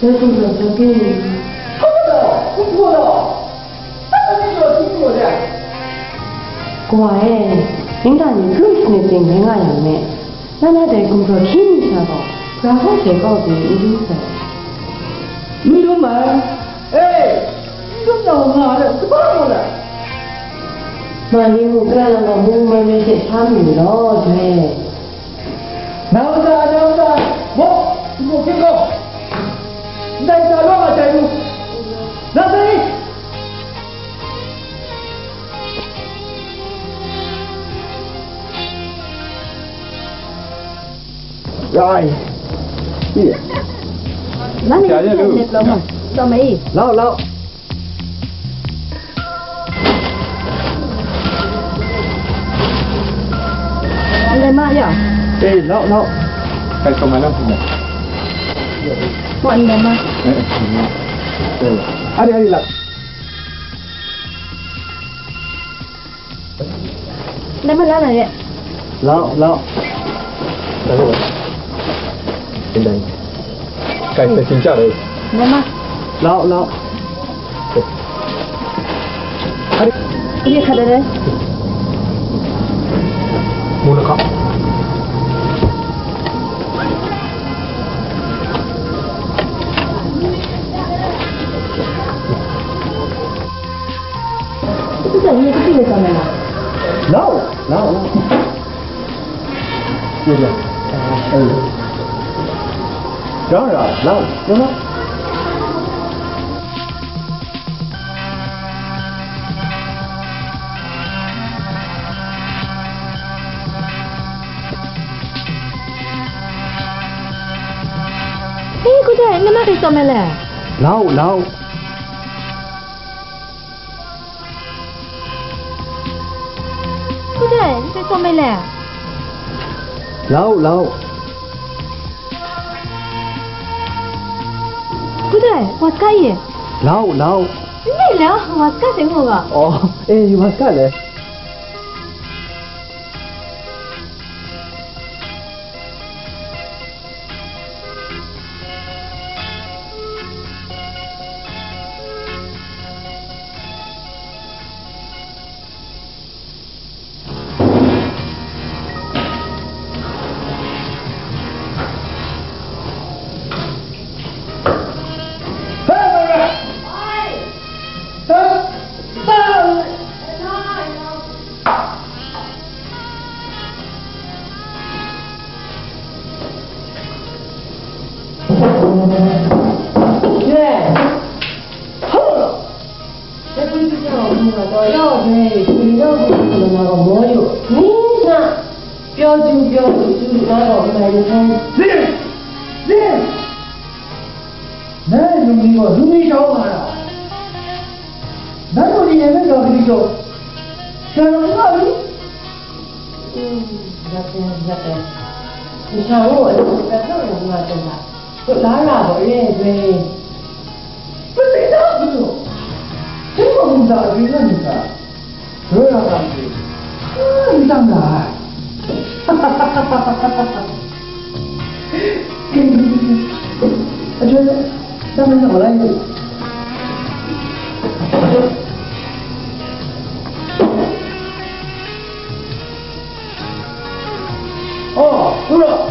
Dai gumhpraw hkye n yu. Hkawm law, hkawm law, hkawm law, hkawm law, hkawm law. Kawa e, ning ta ni kru shanit ting rai nga yang me. Na na dai gumhpraw hkye mi sha gaw, gara hkawng hte kau pyi n dum sai. N dum ai. E, n dum na wa nga ai, kaba gaw lai. Ma ni mu, gara lam gaw mu mai mai hte hpa mi law, dai. Nang a ta, nang a ta, mo, mo, hkye kau. Ndai ta law nga jai mu. Nang sai ni. Rai. Iya. Nang ni ya, ya, lu. Net lo mo. Lo mai. Lau, lau. Ndai ma ya. Eh, lau, lau. Kai so mai lam sini. Mo ndai ma. Eh, eh, eh. Ari, ari, lau. Ndai ma la na ye. Lau, lau. Ndai. Kai sa sing cha re. Ndai ma. Lau, lau. Ari. Ye kha da re. Mu na ka. Lau, lau, lau. Lau, lau, lau. Hei, kudai, na ma kai tsawm ai le? Lau, lau. Kudai, n kai tsawm ai le? Lau, lau. Kudai, wa saka i? Lau, lau. N dai lau, wa saka sai ngu ga. Oh, eh, wa saka le. Nai num ni gaw, num ni jau nga ra. Nai gaw ni ngai hpe ga hkri jaw, sha lam n nga lu? Mm, yak ai, yak ai. Masha gaw, aja hkrat hkrat rai nga taw ga, kut la ra gaw re ai grai. Masai da gaw, dai gaw mungga agwi nga myit ga, roi ra ga hkri, a, n tsang ra ai. Aja, dang na wa lai. Oh, Hura!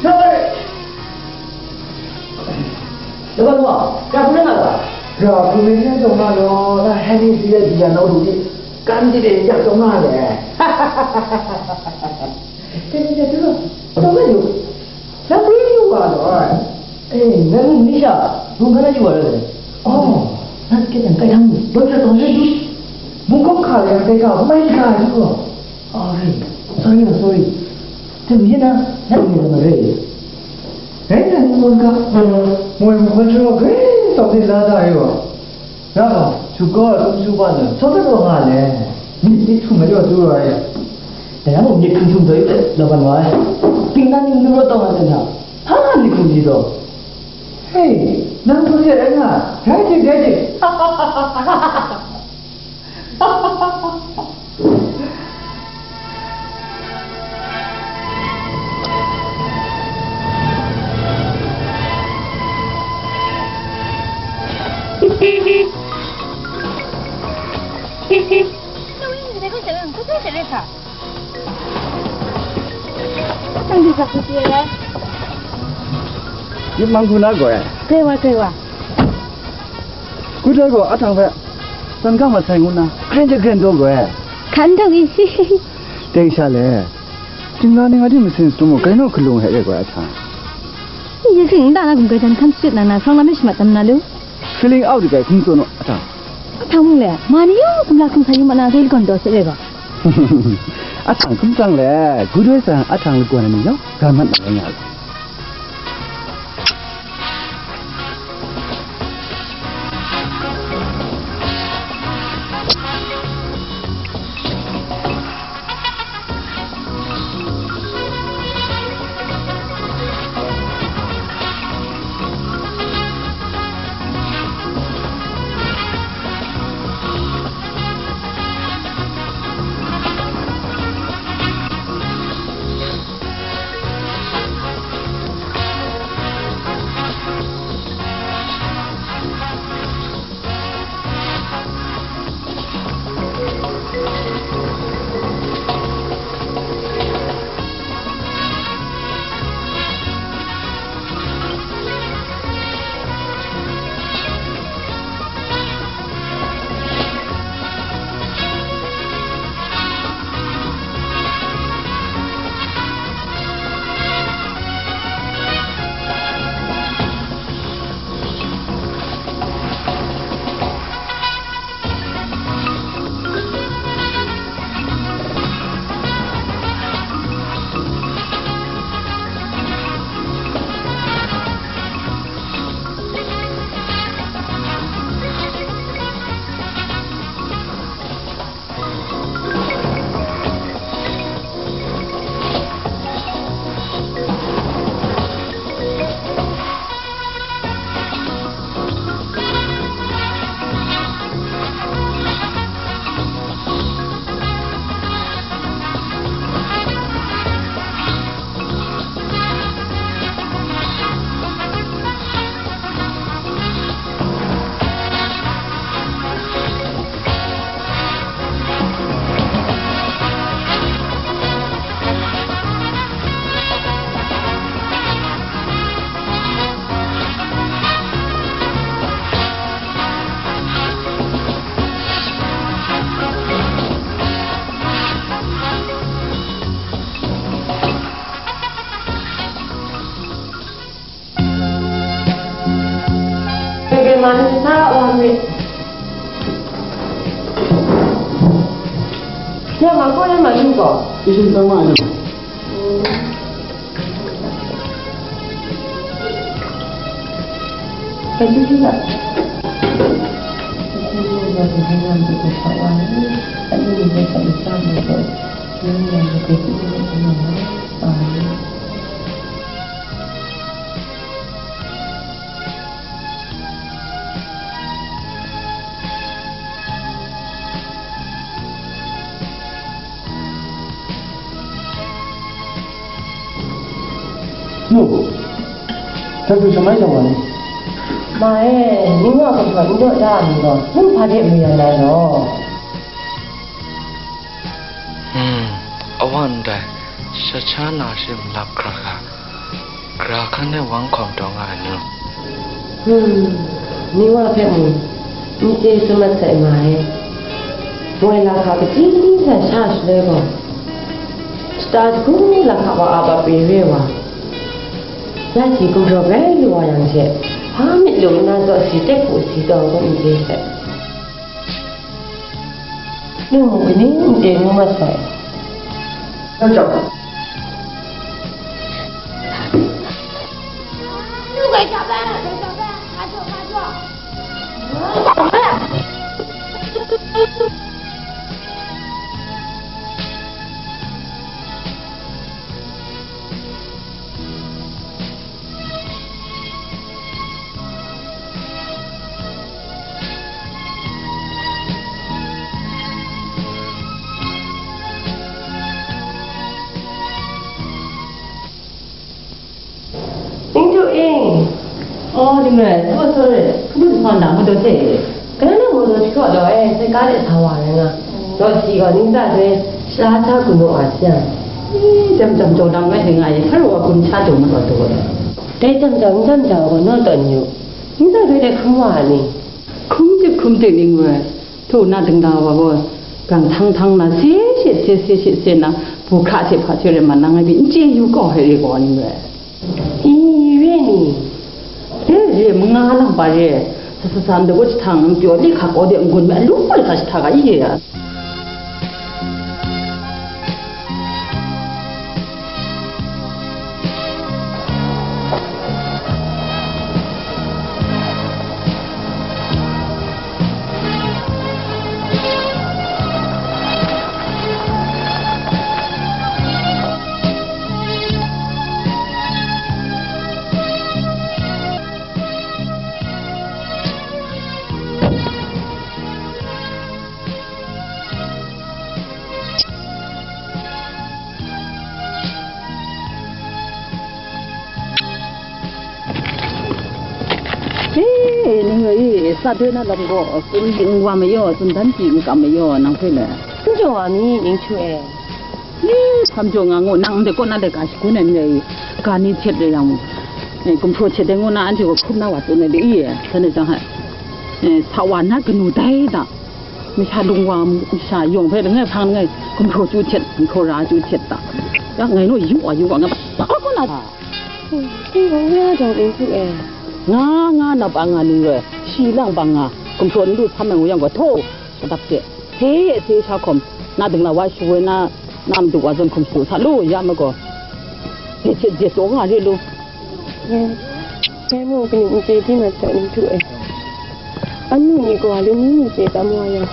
Sorry! Laban wa, ya hpung rai nga ga? Ra hpung rai nya taw nga law, na Henry si ai bia nau du ni, kan di de ya taw nga le. Teng ya tu, taw nga yu. Nang bai yu wa law ai. Eh, nang mung ni sha, mung hkan na yu wa rai le. Oh, nang ke nang kai htam ni, bai hkra taw yu. Mung kawp hka le, kai hka, mai hka yu. Oh, sorry, sorry. Teng yin na, nang ni na rai. Rai na ni mung ka, moi mung hkan shara grai taw ni la da yu. Ra gaw, shu gaw, htum shu wa zawn, sau dat wa nga le. Myit myit htum majaw du ra ai. Dai yang gaw myit htum htum zawn yu let, laban wa ai. Pingnan ni n du rawt taw nga ten hta, hpa nga myit htum di taw? Hei, nang hpung de rai nga, rai tik, rai tik. Yip mang hku na gaw e. Grai wa, grai wa. Gudai gaw ahtang hpe san ga masai ngu nna, gren de gren taw gaw e. Hkan dau i. Dai sha le, Chyingla ni nga di masin sum gaw, grai naw hkalung hte re gaw e ahtang. Ye hkring nta na gum grai dan hkan shachyut na na, hprawng lam e shamat tam na lu. Feeling out de gai hkum tsun u, ahtang. Ahtang mung le, ma ni yawng kumla hkum sa yu ma na, gai lagawn taw se re gaw. Ahtang hkum tsang le, gu doi tsang ahtang lagawn ai ni yawng, ga mat na rai nga ai. Bebe ma ni sa wa mi. Ya ma ko ya ma ni ko. Isin sama ni. Kasi sila. Nu, hta du shamai taw wa ni? Ma e, ning wa gumhpraw n daw da a ni gaw, ning hpa de mu ya na law? Hmm, awan dai, shat sha na shi malap hkra hkra, gara hkan de wang hkawm taw nga ai nu. Hmm, ni wa hpe mung, n chye tsun mat sai ma e. Moi lahka kaji sa sha shaloi gaw, shata shagu lahka wa a bap re re wa, ya shi gumhpraw grai lu wa yang hte, hpa myit lum nna zaw si tek hpu si taw ngu n chye sai. Nang mung kaning n chye ngu mat sai. Nang chyawm. Ning Ju Ing. Oh, Ling Rai, oh, sorry. Kabu sa na, mu do te. Kana na mu do Htaw law e, sai ka de sa wa ai nga, naw si gaw ning ta doi sha sa gun wa a sha. Jam jam jaw lam ngai de nga e, sa ru wa gun sha jaw mat wa taw e. Dai jam jam jam jam gaw naw tawn yu, ning ta doi dai hkrum wa a ni? Hkrum dik hkrum dik ning rai, htaw na dingla wa gaw, gang htang htang na, se she se se she se na, bu hkra hte hpa hte rai ma na ngai pyi n chye yu kau hpe re gaw ning rai. I, re ni? Re, re, manga lang pa re. Sa, sa, sa, ndai gaw jahtang, n pyaw, li hka kau de, n-gun me, a lung bai sa jahta ga, i, ya. He, ning e, sa doi na lam gaw, tsun ding wa mayaw, tsun dan hti n kam mayaw, nang hpe le. N jaw wa mi, Ning Htu e. Ni, hkam jaw nga ngu, nang ndai kaw na de ga shagun ai n rai, ga ni htet rai yang, e, gumhpraw htet dai ngu na, anhte gaw hkrum na wa tsun ai de, i, dan e jang hai, e, sa wa na kanu dai da. Masha lung wa, masha yawng hpe langai hpang langai, gumhpraw chyu htet, gumhpraw ra chyu htet ta. Ya ngai naw yu wa, yu wa, nga ba, ba kaw na. Hpung hpung ya jang ning hpung e. Nga, nga na pa nga ning rai, shi lang pa nga, gumhpraw n lu htam ai ngu yang gaw, htaw, shadap de. Hte e hte sha hkawm, na dingla wa shawoi na, na madu wa zawn hkum shadu sa lu ya ma gaw. Hte hte je taw nga re lu. Ngai, ngai mung kaning n chye di mat sai, Ning Htu e. Anu ni kawa le ni ni chye tam wa yang,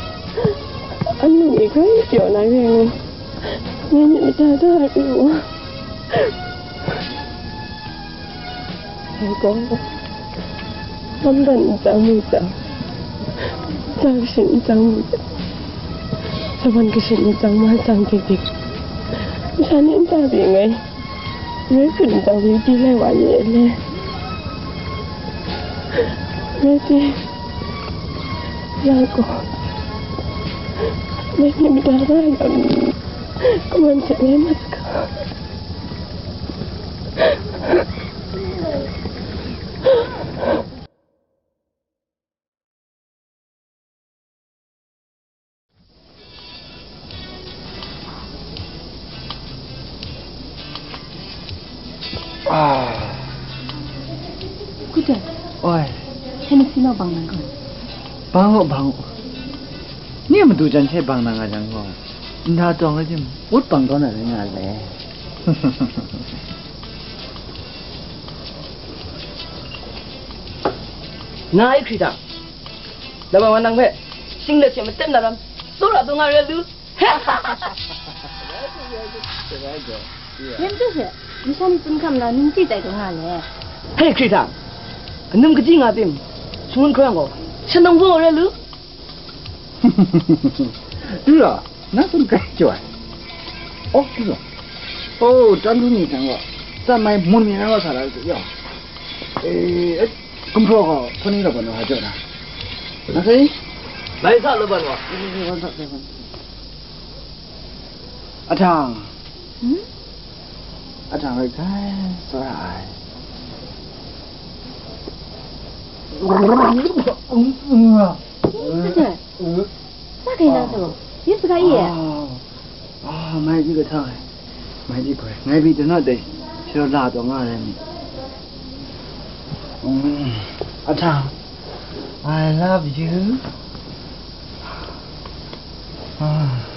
anu ni hkrai pyaw na re ngu, ngai myit mada da ai pyi wa. Ngai gaw, lam dan n tsang mu tsang, ja kashin n tsang mu tsang, sawan kashin n tsang ma tsang dik dik, masha ni nta pyi ngai. Rai hpun nhtawm, yu di lai wa ye le. Rai ting, ya gaw, ngai myit mada da ai lam ni, kaman hte ngai mat saga. Ah. Kuta. Oi. Hennessy nau bang nang gaw. Bang u, bang u. Ni madu jan hte bang na nga jang gaw, nda tawng ai tim, wut bang taw na rai nga le. Na ai hkri hta, Laban wa nang hpe shinglet she maten na lam, tsawra taw nga re lu. Yen hte she, masha ni tsun hkam na, ningti tai taw nga le. Hei, hkri hta, anum kaji nga tim, shangun hkawng gaw, shanang baw re lu. Dura, na tsun kai jaw ai. Oh, dura. Oh, tan du ni tang gaw, tsan mai mun mi na gaw sa la, yaw. Eh, eh, gumhpraw gaw, hpawt ni laban wa jaw na. Na sai? Bai sa laban wa. Ahtang. Hmm? Ahtang rai kai, tsawra ai. Sa kai na taw, yu saga ye? Ah, ah, mai di kahtang ai. Mai di koi. Ngai pyi dun na dai. Shiraw la taw nga rai mi. Mm, Ahtang, I love you. Ah.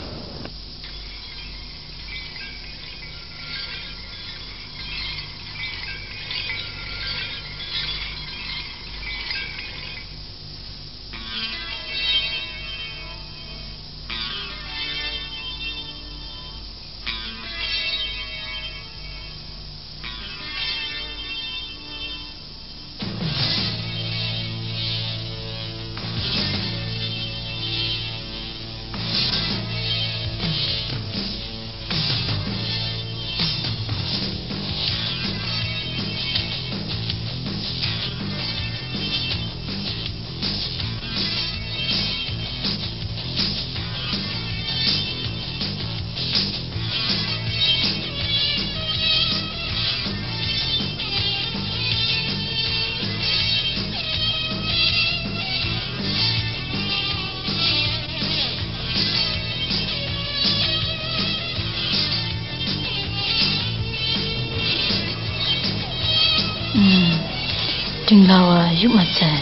Dingla wa yup mat sai.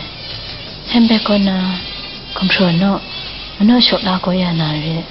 Handbag kaw na, gumhpraw naw, manaw shaw la kau ya na re.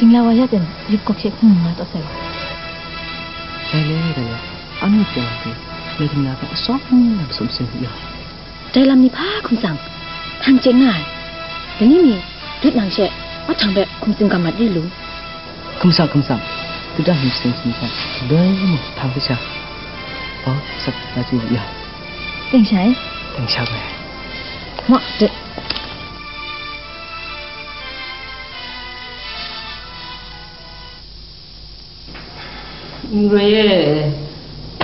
Dingla wa ya ten, yup kawk she hpung nga taw sai wa. Dai le, dai le, anhte pyaw hte, ngai dingla hpe asawng lam sum sin ya. Dai lam ni hpa hkum tsang, htan chye nga ai. Dai ni mi, dut nang she, awt htang hpe hkum tsim gam mat yu lu. Hkum sa, hkum sa, dut dan hkum tsim sin hta, dai mu htang hpe sha, bau sat na chye ya. Teng sha e. Teng sha bai. Mwa, dut. N roi e,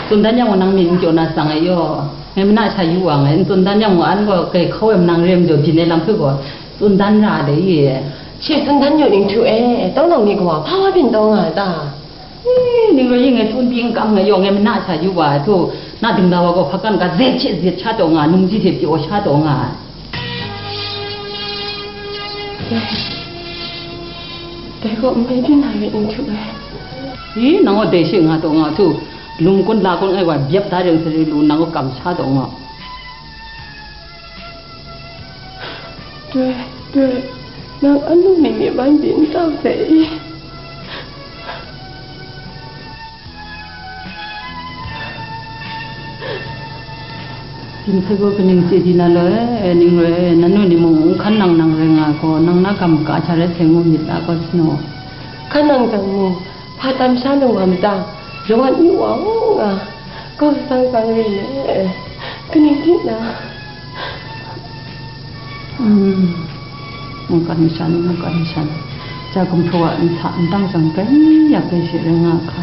tsun dan yang gaw nang myit n kyaw na tsang ai yaw, ngai mana sha yu wa ngai, n tsun dan yang gaw, an gaw kai hkau ai manang re majaw, byin ai lam hpe gaw tsun dan ra de ye. She tsun dan yu ning htu e, tawng nang ni gaw hpa wa byin taw nga ai ta? E, ning roi e, ngai tsun pyi n kam ngai yaw, ngai mana sha yu wa ai htu, na dingla wa gaw hpakan ga zet she zet sha taw nga, nungji hte pyaw sha taw nga ai. Dai gaw n rai byin na re n htu ai. I, nang gaw dai she nga taw nga htu, lung kun la kun ai wa byep da ring sari lu, nang gaw kam sha taw nga. Doi, doi, nang anu ni myi ban byin tau sai i? Byin hpe gaw kaning chye di na law e, ning roi e, nanu ni mung n hkan nang nang rai nga gaw, nang na kam ka sha rai sai ngu myit la gaw, sano? Hkan nang jang mung, hpa tam sha lung wa mada, lawan yu wa u nga, kau sang sang re le, kaning di na? Hmm. Mungkan masha ni, mungkan masha ni. Ja gumhpraw a nsa n tang jang, grai yak grai she rai nga hka.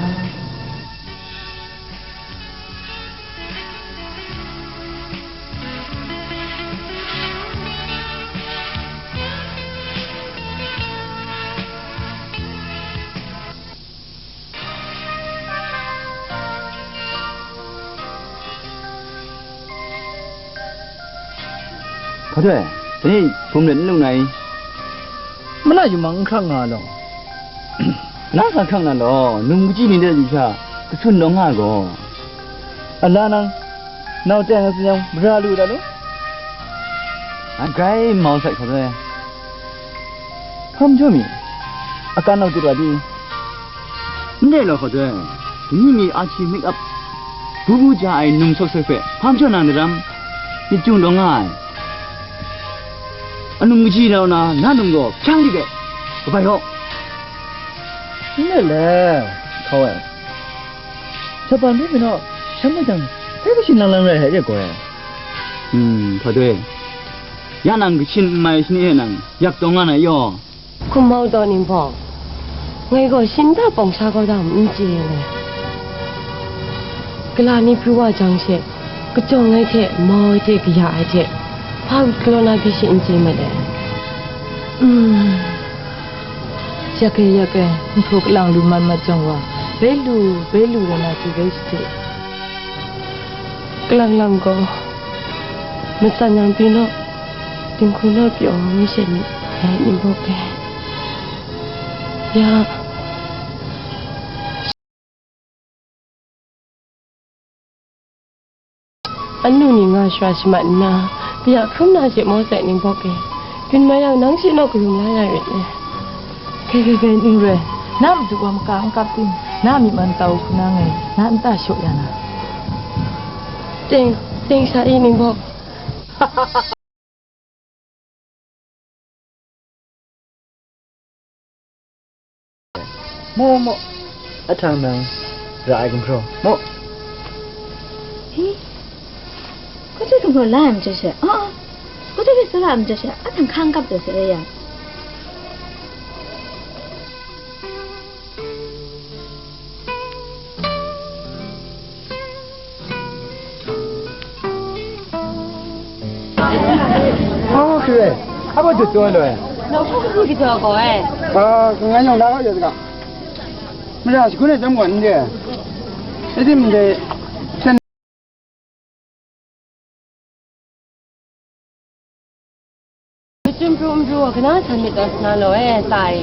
Hpa doi, dai ni bum let n lung na i? Mana yumang n hkrang nga law. Mana sa hkrang na law, num kaji ni de yu sha, kasun dawng nga ai gaw. A la nang, nau teng ai tsun yang, mara lu da lu? An grai mau sai hkau doi. Hpa majaw mi? Akan nau dut wa di? Ndai law hkau doi, ni mi a hti make up bu bu ja ai num sawk sawk hpe hpa majaw nang daram myit chyung taw nga ai. Anum kaji rau na, na num gaw hpyang di de, kabai hkaw. Ndai le, hkau ai. Shapan hpe majaw, shan majang, dai kashi lang lang rai ai re gaw ai. Hmm, hpa doi. Ya nang kashin n mai shani e nang yak taw nga na yaw. Hkum mau taw, Ninghpawng, ngai gaw shi nta pawng sha kau da mu n chye ai. Gala ni pru wa jang she, kachyawng ai hte, mau ai hte, kaya ai hte, hpa galaw na byi she n chye mat ai. Mm. Yak e, yak e, nhpaw kalang lu mat mat jang wa, bai lu, bai lu rai na chye bai shade. Kalang lam gaw, matsan yang pyi naw, dinghku naw pyaw mi she myit, dai Ninghpawng e. Ya. Anu ni nga shara shamat nna, kaya hkrum na she mau sai, Ninghpawng e. Byin mai yang, nang she naw karum la ya rit ai. Ni re re, ni re, na madu wa maka n kap ting, na myi man tau hku na ngai, na nta shaw ya na. Ting, ting sha i ning gaw. Mu, mu. Ahtang nang ra ai gumhpraw. Mu. Hi. Kau jai gumhpraw la ai majaw she. Ah, ah. Kau jai rai tsawra ai majaw she. Ahtang hka n kap taw se e yang. Oh, kre. Apa tu tu lo eh? Lo ko ni kita ko eh. Ah, ngan yang dah ya juga. Mira, sekolah jam kan dia. Jadi mende. Machyum pru n pru wa, kana san myit taw sa na law e, tsa e.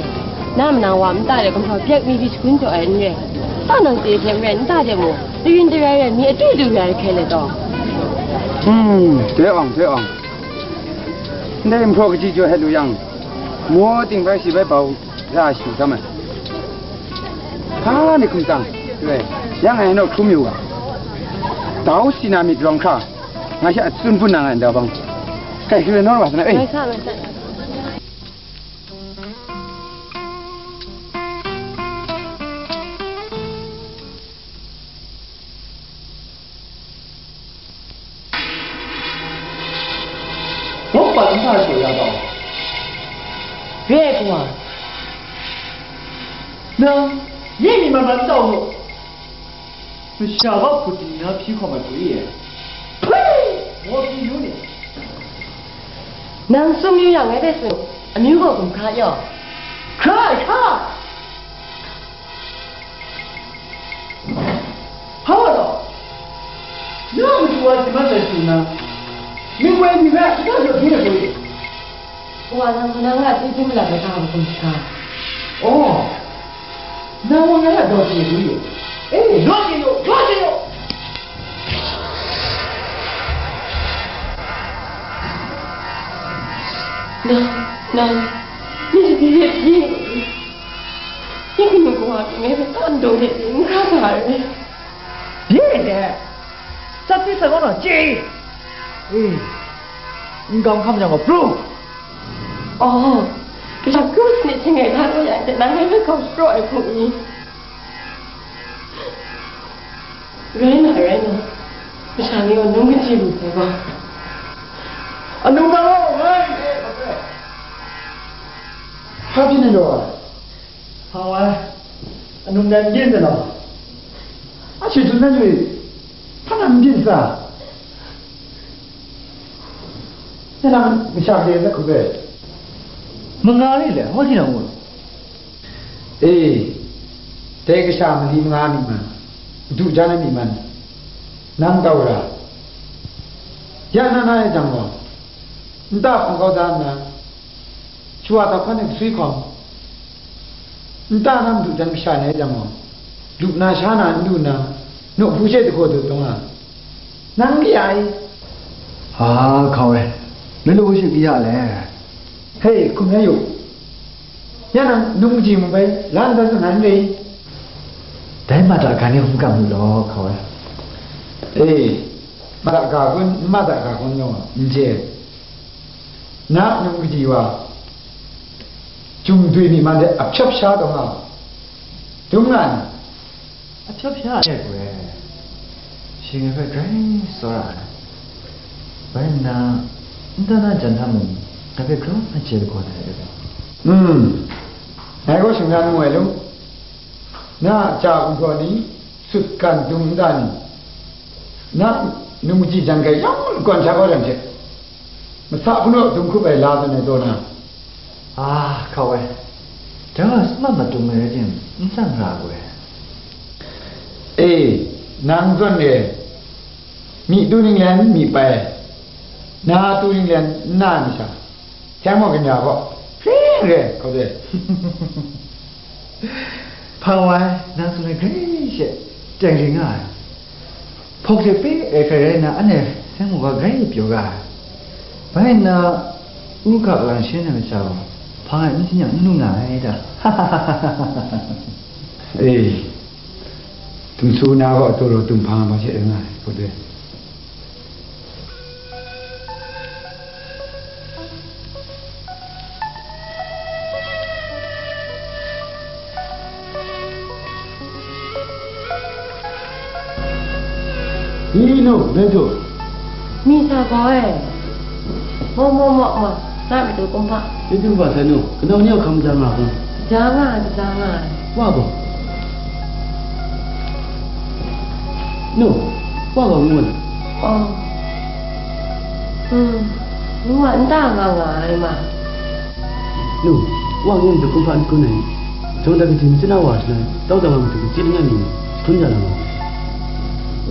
Na manang wa nta de gumhpraw byak mi di shagun jaw ai n re. Ta nang chye hte n rai, nta de mu, darin darai rai, mi atu du rai hkrai let taw. Hmm, dai awng, dai awng. Ndai gumhpraw kaji jaw hte lu yang, maw ting bai shi bai bau ra shu tam ai. Hpa ni hkum tsang, re, yang ngai naw hkrum yu ga. Dau si na myit rawng hkra, nga sha tsun pun na nga ndau bang. Kai, kare naw wa sa na, eh. Mai sa, mai sa. Nang pa nta shaw ya tau? Re ai kawa. Nang, ye mi man man tau nu? Masha wa hput di na hpyi hkawm ai hku i e. Hpui! Maw pyi yu ni. Nang sum yu yang ngai hpe tsun, amyu gaw gumhkra yaw. Hkra ai hkra! Hpa wa taw? Na matu wa si mat ai hte na, myit woi myit rai, shata jaw hpyi ai hku i? Kawa nang, nang a chyeju malat ai hta hkum shaga. Oh, nang wa ngai a daw chye du yu. Eh, daw chye yu, daw chye yu. Nang, nang, ni hte hpyi, ni kanu kawa pyi ngai hpe tan dawng de n hkra sa ai. Bye de, tsap hpyi sa gaw naw chye i. Eh, n gam hkam yang gaw pru. Oh, kasha kru sanit hte ngai hta kaw ya ai hte, nang ngai hpe hkau shapraw ai hku i? Rai na, rai na, masha ni gaw num kaji lu sai gaw. Anung ga gaw ngai hpe hpa byin ai law ai? Hpa wa, anung dai n byin ai law? A shi dun na joi, hpa na n byin sa? Nang masha de na hku bai? Manga ni le, hawt tinang ngu? E, dai kasha mali manga myi man, madu jan ai myi man, nang tau ra. Ya na na e jang gaw, nta hpang kau da nna, shawa tap hkan e kasui hkawm, nta na madu jan kasha ni ai jang gaw, lu na sha na n lu nna, nawhbu she dahkaw dut taw nga, nang re ai. A, hkau e, lalu shi kaya le. Hei, hkum rai yu. Ya nang num kaji mung bai, la nta sa nan re. Dai mata ga ni hkungkam lu law, hkau e. E, mata ga kun, n mata ga kun gaw, n chye. Na num kaji wa, Chyum dwi myi man de a hpyawp sha taw nga, dum nga ni? A hpyawp sha ai hku e, shi ngai hpe grai tsawra ai. Bai nna, nta na jan hta mung, ngai hpe grau na chye lagaw na ai. Hmm, ngai gaw shingran mu ai lu. Na a ja gumhpraw ni, sut gan dum nta ni, na num kaji jan grai yawng lagawn hta kau lam hte, masa hpunu dum hkup ai la zawn ai taw na? A, hkau e, dai wa sum a madung ai rai tim, n tsang ra ai. E, nang zawn e, myi tu ninglen myi pai, na tu ninglen nna ai masha, seng maw kanya gaw, hpring re, hkau de. Hpa wa ai, nang tsun ai grai she, teng ring nga ai. Hpawk de pe ai hkrai rai nna, anhte seng maw ga grai pyaw ga ai. Bai nna, u ga lang shin ai masha gaw, Ai, n sin yang n lu na ai ta? E, dum su na gaw, taw raw dum hpa nga hpa she rai nga ai, hkawt e. Ni nu, dai du. Mi sa gaw e. Maw, maw, maw, maw, na matu kumhpa. Dai du wa sai nu, kanau ni a hkam ja nga kun. Ja nga ai, ja nga ai. Wa gaw. Nu, wa gaw ngun. Oh. Hmm. Nu a nta nga nga ai ma. Nu, wa ngu matu kumhpa n kun ai. Jawng dat kaji matsat na wa shana, tau tau wa matu kaji langai mi, sahkun ja na ma.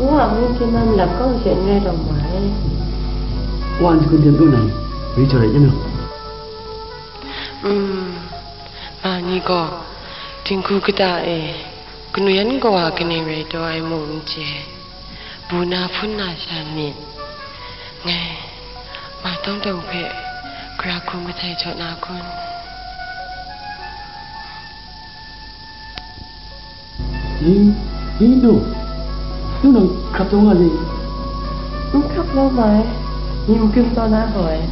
Wa ngu hkyen na malap kau she n rai taw ma ai. Wa n sahkun hte n pru nang, ri jaw rai yu nu. Mm, ma ni gaw, dinghku kata e, kanu yan kawa kaning rai taw ai mung n chye. Bu na hpun na sha myit. Ngai, ma tawng tawng hpe gara hku masai jaw na kun? Ni, ni nu, nu nang hkrap taw nga le? N hkrap lawm ai, ni makun taw na gaw ai.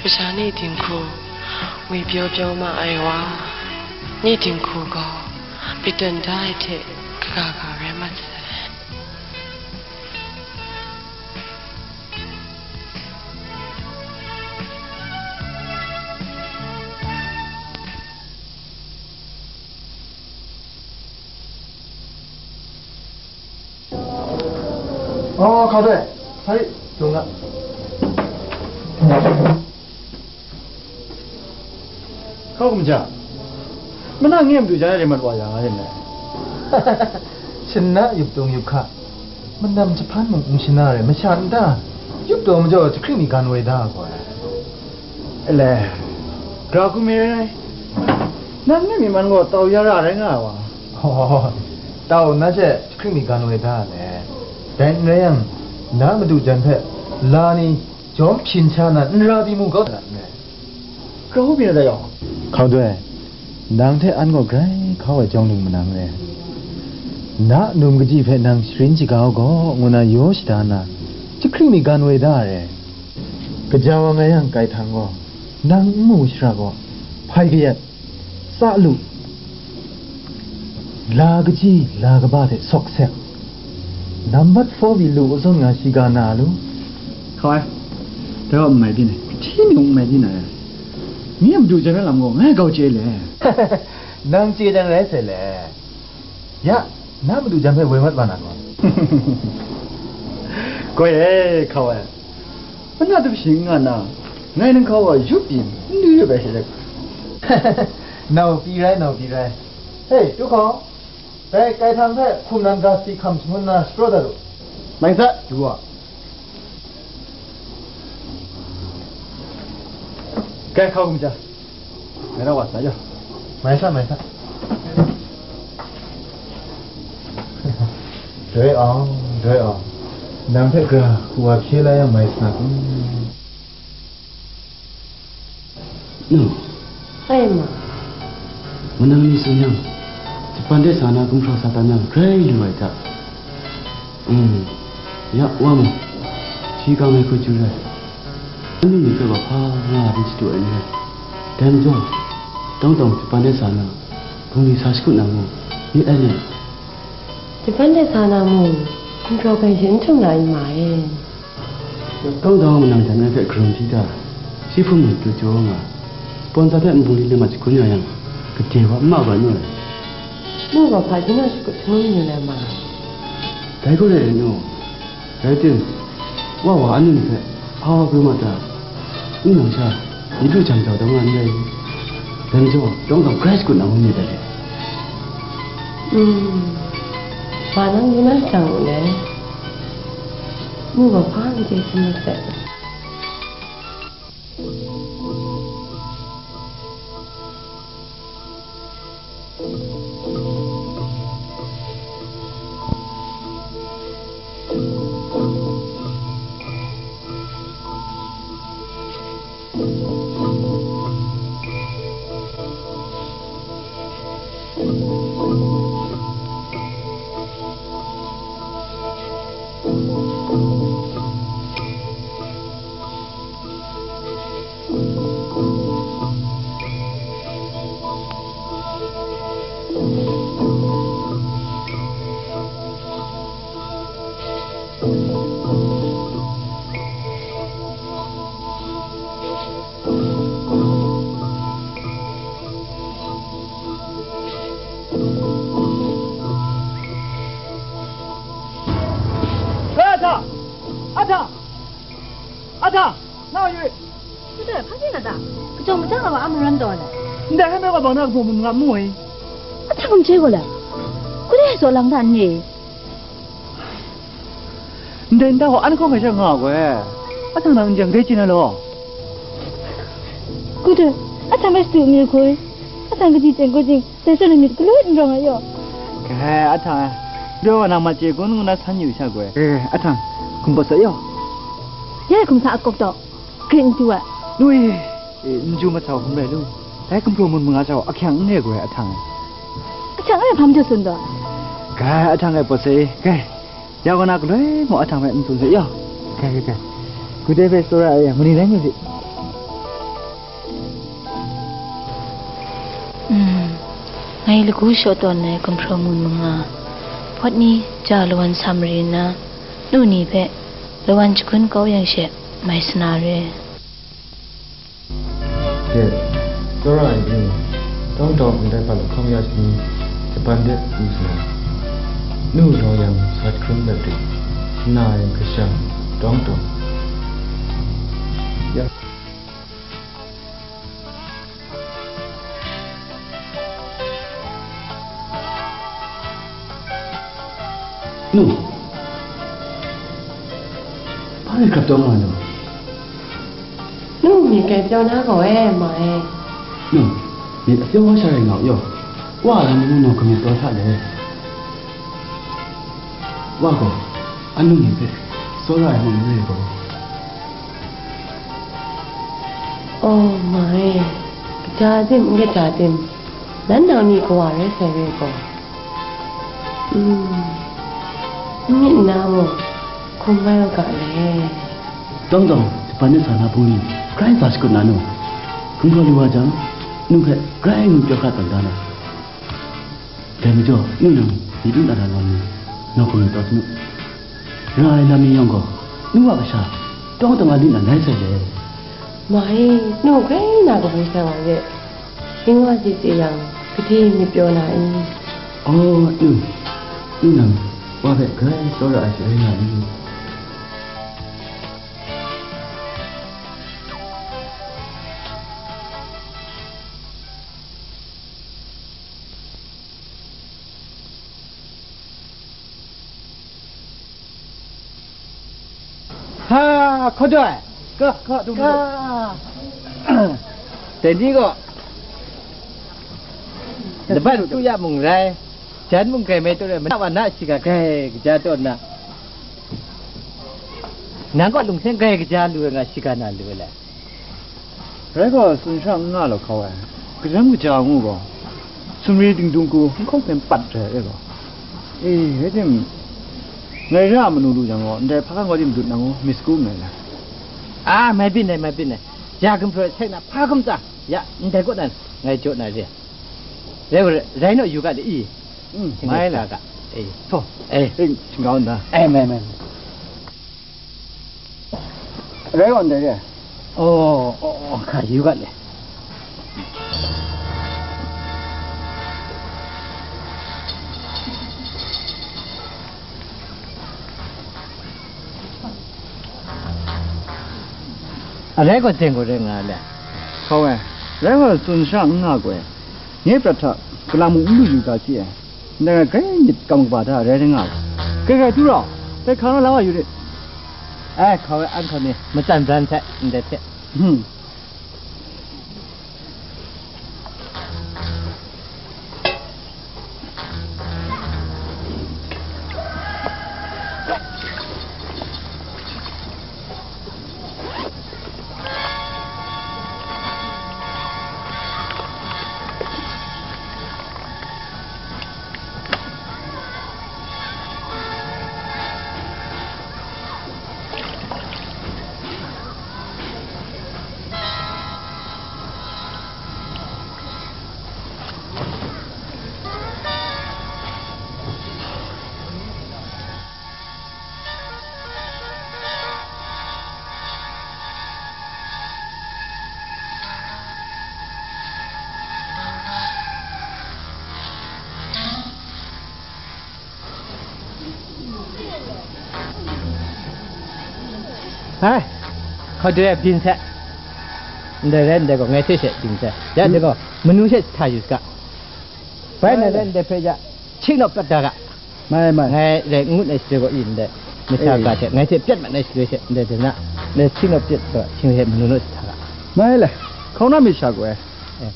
Masha ni dinghku ngwi pyaw pyaw ma ai wa, ni dinghku gaw pyaw tawn da ai hte kaga ga rai mat sai. Oh, hkau doi, sai, dung a. Hkau hkum ja, mana nge madu jan ai mat wa ya nga yin dai. Shana yup tung yup hka, manam jahpan mung n shana re, masha nta yup taw majaw jahkring mi gan woi da gaw ai. Ele, gra hku mi rai, nang ni mi man gaw tau ya ra rai nga ai wa. Oh, tau na she jahkring mi gan woi da le. Dai n rai yang, na madu jan hpe la ni jawm hpyin sha na nra di mu kau na n rai. Grau byin ai yawng. Hkau doi, nang hte an gaw grai hkau ai jawng ling manang re. Na num kaji hpe nang sharin shaga u gaw, ngu na yaw shada nna, jahkring mi gan woi da re. Kaja wa nga yang, Kaihtan gaw, nang n mu shara gaw, hpai kayat, tsa lu, la kaji la kaba hte sawk sek, nambat four mi lu u zawn nga shiga na lu. Hkau ai, dai wa n mai byin ai, hti mung n mai byin ai. Nye madu jan ai lam gaw ngai gau chye le. Nang chye jang rai sai le. Ya, na madu jan hpe woi mat wa na gaw. Koi e, hkau ai. Mana dum shing nga na, ngai nang hkau wa yup yin, n du yup ai hte. Nau pyi rai, nau pyi rai. Hei, du hkau, dai Kaihtan hpe hkum nan ga si hkam shangun na shapraw dat u. Mai sa, du wa. Kai hkau hkum ja. Ngai rau wa sa jaw. Mai sa, mai sa. Doi awng, doi awng. Nang hpe gara hku wa hpye la yang mai sa kun. Nu. Ai ma. Manang ni tsun yang, Japan de sa na gumhpraw sa tan yang, grai lu ai hta. Mm, ya, wa mu, shi kang ai hku chyu rai. Anhte ni hpe gaw hpa nga ai hpe shadu ai n rai. Dai majaw, tawng tawng Japan de sa na, bungli sa shakut na mu, myit ai ni? Japan de sa na mu, gumhpraw hkrai she n htum na n ma e. Kawng dang manang jan ai hpe karum hti ta, shi hpung mung tu jaw nga, pawn tsa hte nbung li lem a shagun ya yang, gade wa n ma ga nu ai. Nu gaw hpa hpyi naw shakut shangun yu lai ma? Dai gaw rai ai nu, rai tim, wa wa anung hpe hpa wa pru ma ta, n nang sha, yi lu jang jau taw nga n rai i? Dai majaw, dawng dawng grai shakut na ngu myit dai re. Mm, ma nang yu na shang u le. Nu gaw hpa n chye hkrum masat. Ahtang! Ahtang! Ahtang! Nau yu i? Kudai, hpa ning a ta? Kajawng maja nga wa a maran taw ai. Ndai hpe me gaw bang na kabaw mung nga mu ai. Ahtang n chye gaw le. Kudai zaw lang ta n ni? Ndai nta gaw an hkawng hkrai sha nga gaw e. Ahtang nang n jang dai chyin ai law. Kudai, ahtang bai satu mi hkoi. Ahtang kaji chyen gaw jing, dai zawn ai myit galoi n rawng ai yaw. Kai, ahtang e. Daw wa nang ma chye gun ngu na san yu sha gaw e. Kai, ahtang, hkum pawt sai yaw. Ya hkum sa akawk taw, grit n tu ai. Lui, e, n ju masau hkum rai lu. Dai gumhpraw mun manga jau ahkyang n re gaw e, ahtang e. Ahkyang n re hpa majaw tsun taw? Kai, ahtang e pawt sai, kai. Ya gaw na galoi mung ahtang hpe n tsun se yaw. Kai, kai, kai. Kudai hpe tsawra ai yang, mani rai ngu si. Mm, ngai lagu shaw tawn ai gumhpraw mun manga, pawt ni ja lawan sa mari nna, nu ni hpe lawan shagun kau yang she mai sa na re. Ye, tsawra ai ni, tawng tawng ndai hpa lahkawng ya shani, Japan de pru sa na, nu rawng yang sat hkrum dat rit, shana ai kasha, tawng tawng. Ya. Nu, hpa rai grap taw nga nu? Nu, myit grai pyaw na gaw e, ma e. Nu, myit apyaw wa sha rai nga u yaw. Wa a lam ngu naw kamyit taw hta le. Wa gaw, anu ni hpe tsawra ai mung n rai gaw. Oh, ma e, kaja tim, n kaja tim, nan nau ni kawa rai sai re gaw. Mm, n myit nna mung, hkum mai u ga le. Tawng tawng, Japan de sa na hpung ni, grai sa shakut na nu? Hkum hkraw lu wa jang, nu hpe grai ngu pyaw hkra tawn da na. Dai majaw, nu nang, myit n na na lam ni, nawku myit taw hte nu. Ra ai lam ni yawng gaw, nu a kasha, tawng tawng a lit na rai sai le. Ma e, nu grai na kabu sai wa ye. Ning wa chye chye yang, gade myit pyaw na i? Aw, nu, nu nang, wa hpe grai tsawra ai sharai nga i? Ha, hkaw daw ai. Ka, ka, dung ka. Dai ni gaw, laban tu ya mung rai, jan mung grai mai tu rai, mana wa na shiga grai kaja taw nna, nang gaw lungseng grai kaja lu ai nga shiga na lu ai le. Rai gaw, tsun sha n nga law hkau ai, karam kaja ngu gaw, sumri dingdung ku n hkawng hpe n pat rai ai gaw. E, rai tim, ngai ra a manu lu jang gaw, ndai hpa hkan gaw tim dut na ngu, myit sagu nngai la? A, mai byin ai, mai byin ai. Ja gumhpraw ai sai na hpa hkam tsa, ya, ndai kaw nan, ngai jaw na re. Rai, rai naw yu ga de i. Mm, mai la ga. E. Htaw. E. E, shingkau nda. E, mai, mai, mai. Rai gaw ndai re. Oh, oh, oh, hka yu ga le. Arai gaw teng gaw rai nga le. Hkau e, rai gaw tsun sha n nga gaw e. Nye prat hta, kalang mung n lu yu ga chye ai. Ndai rai grai myit kam kaba hta rai rai nga ai. Grai grai du rau, dai hkang na la wa yu rit. Ai, hkau e, an hkau ni, matsan bran hte, ndai hte. Hmm. Hai, hkau doi ai byin sai. Ndai rai ndai gaw, ngai hte she byin sai. Ya, ndai gaw, manu she hta yu saga. Bai na rai ndai hpe ya, hting nawp pat da ga. Mai, mai. Ngai rai n ngut ai shaloi gaw, i ndai masha Eh. ga hte, ngai hte pyat mat ai shaloi she, ndai de na, ndai hting nawp pyat gaw, hting hte manu naw shi hta ga. Mai le, hkau na myit sha gaw e. Eh.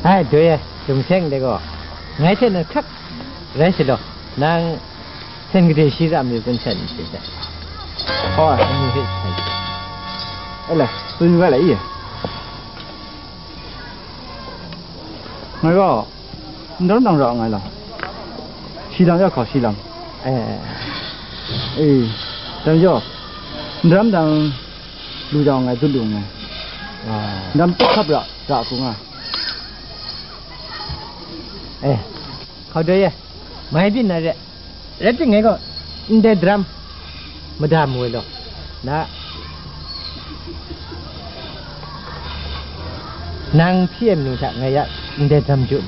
Ai, doi e, Lungseng de gaw, ngai hte na hkrak rai sha law, nang sen gade shi ra mayu kun sen n chye sai. Hoi. Nang hte sai. Ele, tsun yu ga le i. Ngai gaw, ndaram dang ra nngai lam. Shi lam ya hkaw, shi lam. Eh. Eh, dang jaw, ndaram dang lu jau nngai, dut lu nngai. Ah. Ndaram tawk hkap ra, ra hku nga. Eh, hkau doi e, mai byin na re. Rai timung ngai gaw, ndai daram madam woi law, na, nang hpyi ai manu hta ngai ya ndai daram ju,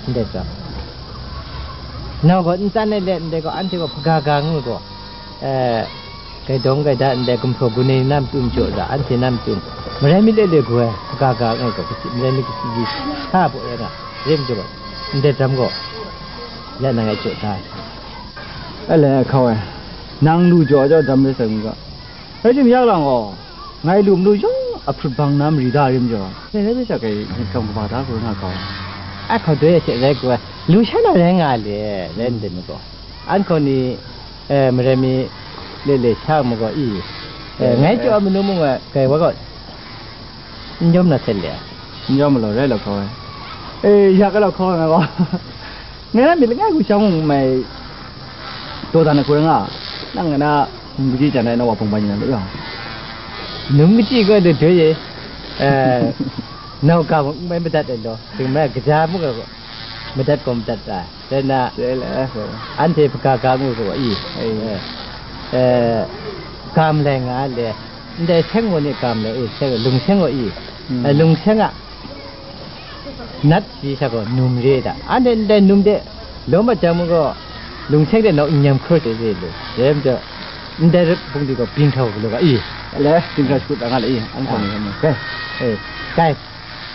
ndai daram. Nau gaw n tsan ai let ndai gaw, anhte gaw hpaga ga ngu gaw, eh, gaidawng gaida ndai gumhpraw gun ai na matu jaw da, anhte na matu marai mi le le gu ai hpaga ga ngu gaw, kasi, marai mi kasi ji sa baw ya nga, rai majaw gaw, ndai daram gaw, ya nang ngai jaw da ai. Alai, hkau ai, nang lu jaw jaw daram rai sai ngu ga. Rai timung, ya lang gaw, ngai lu malu yawng ahprut bang na mari da rim jaw, dai rai rai sha kai myit kam kaba da hkru nga hkau ai. A hkau doi ai hte rai ku ai, lu sha na rai nga le, rai ndai mi gaw. An hkau ni, eh, marai mi le le sha mu gaw i, eh, ngai jaw ai manu mung ai, kai wa gaw, n yawm na hte le. N yawm malau rai lau hkau ai. E, ya ga lau hkau ai ngai gaw. Ngai na myit langai hku sha mung mai daw dan ai hku rai nga, nang ngai na num kaji jan ai na wa hpawng ban yin na lu yang. Num kaji gaw dai doi e, eh, nau ga mung n mai madat ai law, shing mai gaja mung gaw madat gaw madat ra. Dai na, Dai le, eh, anhte hpaga ga ngu gaw i, eh, eh, ga malai nga le, ndai seng gaw ni ga malai, eh, seng, Lungseng gaw i, Hmm. eh, Lungseng a nat shi sha gaw num re da. Anhte ndai num de lawm mat jang mu gaw, Lungseng de nau n-nyam hkru de re lu. Dai majaw, ndai bungli gaw byin hkra u galaw ga i. Le, byin hkra shakut ra nga le i, an hkawng ni Ah. hkawng ni. Kai. Eh, kai.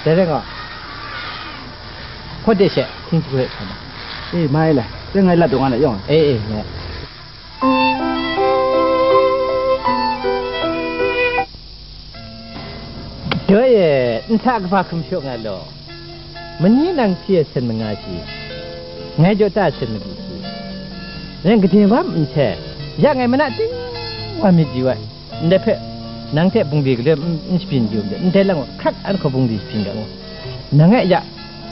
Dai rai gaw, hkaw de she, hkying hkru e hkawm ai. E, mai le, dai ngai lat daw nga na yawng. E, e, ngai. Doi e, nsa kaba hkum shaw nga law. Mani nang hpyi ai sen manga shi, ngai jaw ta ai sen mali shi, nang gade wa n sai, ya ngai mana ting wa myit yu ai. Ndai hpe, nang hte bungli galoi n, n shabyin yu myit, ndai lang gaw, hkrak an hkaw bungli shabyin ga ngu. Nang e ya,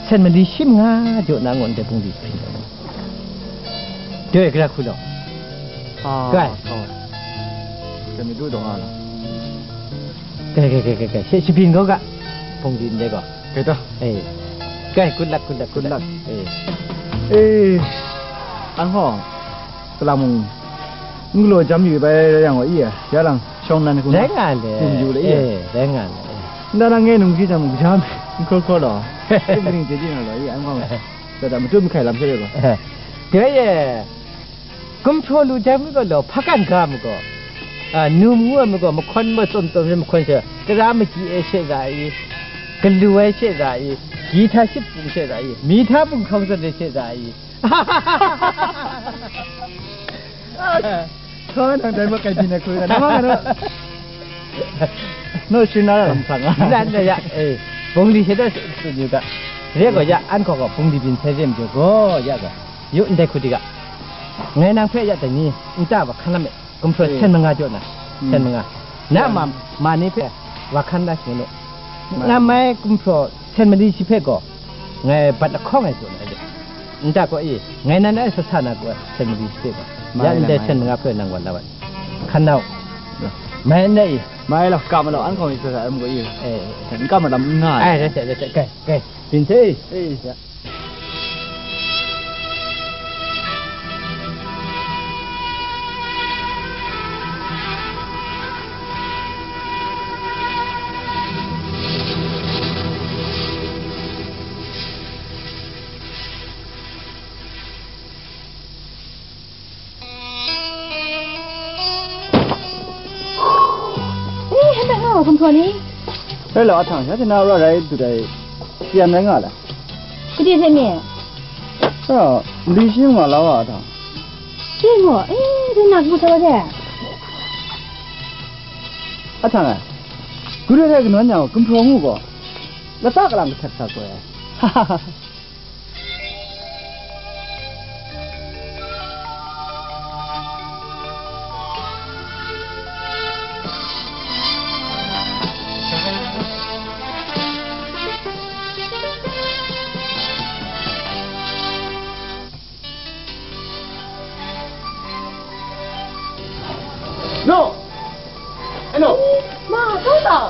sen mali shi manga jaw na ngu ndai bungli shabyin ga ngu. Doi, gara hku law. Ah, Kai. Oh. Dai mi du dawng a law. Kai, kai, kai, kai, kai. She shabyin kau ga. Bungli ndai gaw. Kai ta. Eh. Kai, good luck, good luck, good luck. Good luck. Eh. Eh, an hawng. Kalang mung, n galaw jam yu bai rai yang gaw, i, ya lang, shawng nan hku na, rai nga le, yu yu le, i. Eh, rai nga le, eh. Nda na ngai nung ji jang, gaja mi, n hkaw hkaw law, yu kaning chye ji na law, i, an gaw, da da, matut mahkai lam hte rai gaw. Eh, dai e, gumhpraw lu jang mi gaw law, hpa kan ga mi gaw, a, num ngu ai mi gaw, mahkawn ma tsawm tsawm rai mahkawn she, tara machyi ai she ra i, galu ai she ra i, gyi hta ship pung she ra i, mi hta pung hkawng zawn ai she ra i, Hkaw nang dai mat kai byin ai hku ga, nang ma ga naw. Naw shi na lam sang a. Nan na ya, eh, bungli she da tsun yu ga. Re gaw ya, an hkaw gaw bungli byin sai re majaw gaw, ya gaw. Yu ndai hku di ga. Ngai nang hpe ya dai ni, nta wa hkan lam e. Gumhpraw, eh, sen manga jaw na, hmm, sen manga. Na, eh, ma, ma ni hpe wa hkan da shangun u. Ma. Nga mai gumhpraw sen mali shi hpe gaw, ngai bat lahkawng ai jaw na de. Nta gaw i, ngai nan ai sa sa na gaw, sen mali shi hpe gaw. Mai ya la, ndai mai sen la. Manga hpe nang gaw la ai. Hkan na u. Mai n dai i. Mai la, kam ma law, an hkawng i sa sa ai mu gaw i. Eh, eh, eh. N kam ma lam n nga ai. Ai, rai sai, rai sai, kai, kai. Byin sai. Eh, ya. Eh, hpa nga wa gumhpraw ni? Rai la, a htang, shanhte na ra rai dut ai, tsi yan rai nga la. Gade hte mi? A, li shi nga la wa, a htang. Dai gaw, eh, dai na kabu sa wa de? A htang e, gade hte kanawn yang gumhpraw ngu gaw, lata kalang kasak sak gaw e. No! Ano? Ma, kau tau?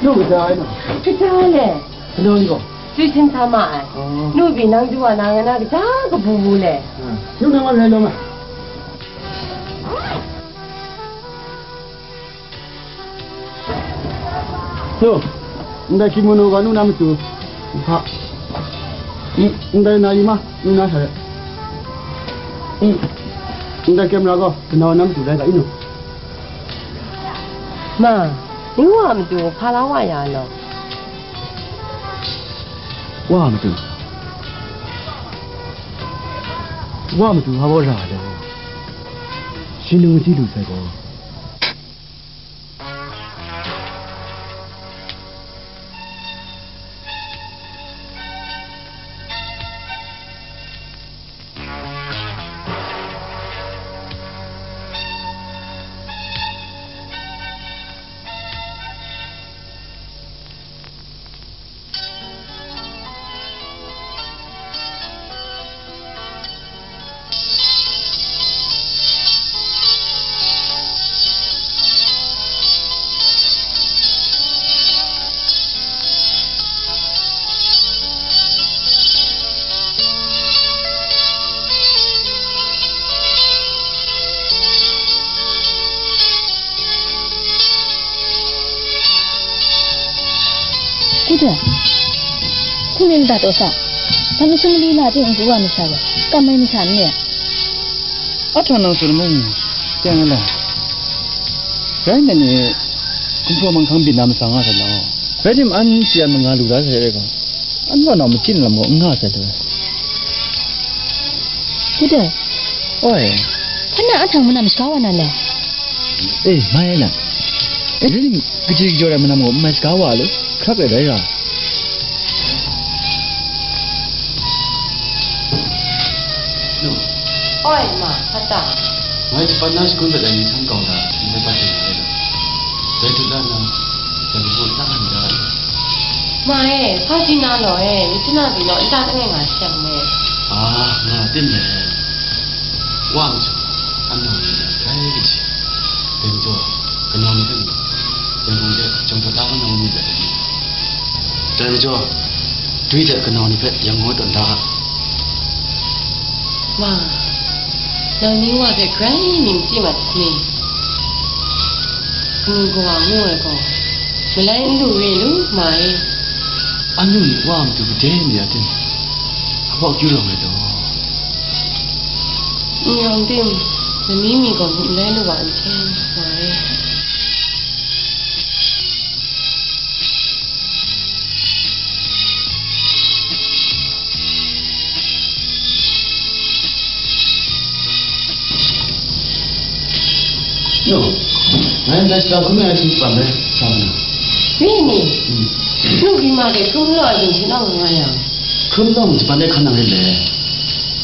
Nu kaja ai nu? Kaja le. Kanu ni gaw? Sui hten sa ma ai. Oh. Nu pyi nang du wa na, nga na kaja kabu bu le. Ah. Nu nang wa rai lawm ai. So, ndai kimono gaw nu na matu, nhpa. Mm, ndai na yuma, nu na hta re. Mm, ndai camera gaw, kanau na matu rai ga, inu. Ma, ning wa matu, hpa la wa ya law? Wa matu. Wa matu, hpa wa ra law? Shi nung mati lu sai gaw. Kute, hku ning dat u sa, dai masum mali na ting n du wa masha gaw, kam ai masha n re? Ahta nang tsun mung, teng ai la. Rai nna ni, gumhpraw manghkang byin na masha nga sai law. Rai timung, an tsi yan manga lu da sai rai gaw, an wa nau machyin lam gaw n nga sai law. Kute. Oi. Hpa na ahta manam shaga wa na le? Eh, mai ai na. Eh, rai tim, kaji kajaw rai manam gaw n mai shaga wa lu. Hkrak rai rai ra. Oi, ma, hpa ta? Ngai shapat na shakun hpe dai ni htan kau da, ndai pat hte na rai ga. Dai dut la nna, dai majaw nta nga ni da. Ma e, hpa di na law e, myit chyanna pyi law, nta langai nga shang me. Ah, nga tim me. Wa majaw, an nau ni jan grai di shi. Dai majaw, kanau ni hpe ni, Yangon hte jawng hpawt la kau na wa mi bai dai ni? Dai majaw, dwi hte kanau ni hpe Yangon tawn da ga. Ma, nang ning wa hpe grai myit n chye mat ni? Kanu kawa ngu ai gaw, malai n lu re lu, ma e. Anu ni wa a matu gade mi a tim, hpa akyu rawng ai law. N rawng tim, nani mi gaw myit malai lu wa n hten, ma e. Nu, ngai ndai sara hkrum ai hte tsan rai sa na. Ni ni. Mm. Nu byi ma de hkrum law ai hte nang nga yang. Hkrum law ngu tsan rai hkan nang rai le.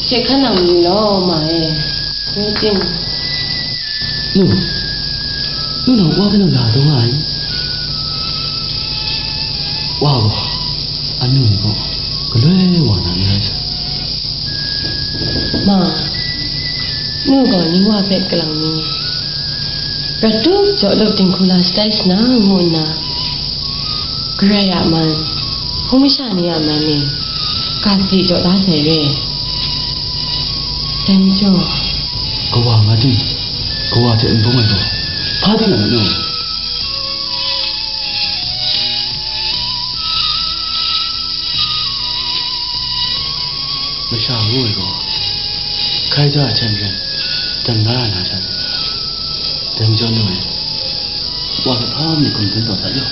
She hkan nang ni law, ma e. Ni ting. Nu, nu nang wa hpe nang la taw nga ai. Wa gaw, anu ni gaw, galoi wa na ni rai sa. Ma, nu gaw ning wa hpe kalang mi, prat tup jaw lup dinghku la shatai sa na ngu nna, Karai a man, hpung masha ni a man e, ga sadi jaw da sai re. Dai majaw, kawa nga tim, kawa hte n bung ai gaw, hpa ting a manu? Masha ngu ai gaw, hkai da ai hten ren, dan la na hta. Dai majaw nu e, wa hpe hpa mi hkum tsun taw sa yaw.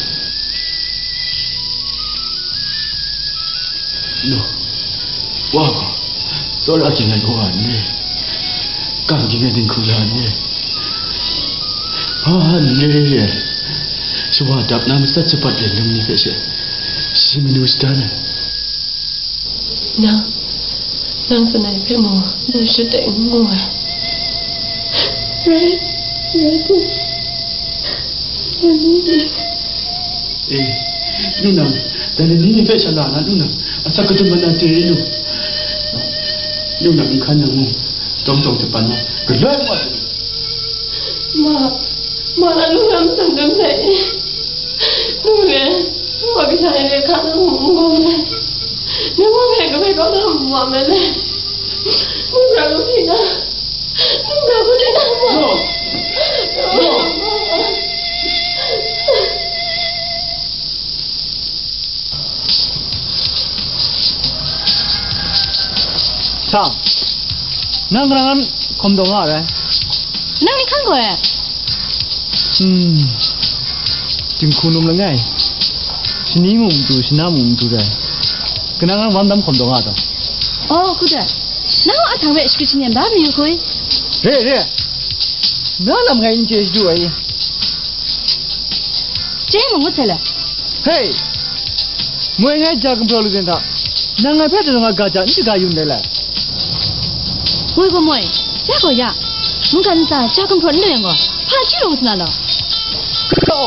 Nu, wa gaw, tsawra ging ai kawa n re, kam ging ai dinghku la n re, hpa n re, shawa dap na matsat shapat re num ni hpe she, shi manu shadan ai. Nang, nang tsun ai hpe mung, nang shut ai n mu ai. Rai, rai tim, nang ni ni. E, nu nang, dai ni ni hpe sha la na, nu nang, asak kadum mat na te nu. Nu nang n hkan yang mung, tawng tawng hte pan na, galoi wa ai. Ma, ma na nu lam tsang dum sai. Nu le, nu wa bisa ai le hka na mu mu le. Nu wa me ka me kau na mu wa me le. Nu ga mu si na. Nu ga mu si na ma. No. No. Sa, nang kalang an hkawm taw nga ai? Nang ni hkan gaw e? Hmm. Dinghku num langai. Shani mung matu, shana mung matu dai. Kanang nang wam dam hkawm taw nga taw? Oh, hku dai. Nang a htang hpe shakrit shanyen da mayu hkui? Re, re. Na lam ngai n chye shadu ai. Chye mung ngut sai le. Hei! Moi ngai ja gumhpraw lu den hta, nang ngai hpe taw nga ga ja n shaga yu ndai le? Moi gaw moi, ya gaw ya, mungkan ntsa ja gumhpraw n lu yang gaw, hpa chyu rawng sa na law? Gaw!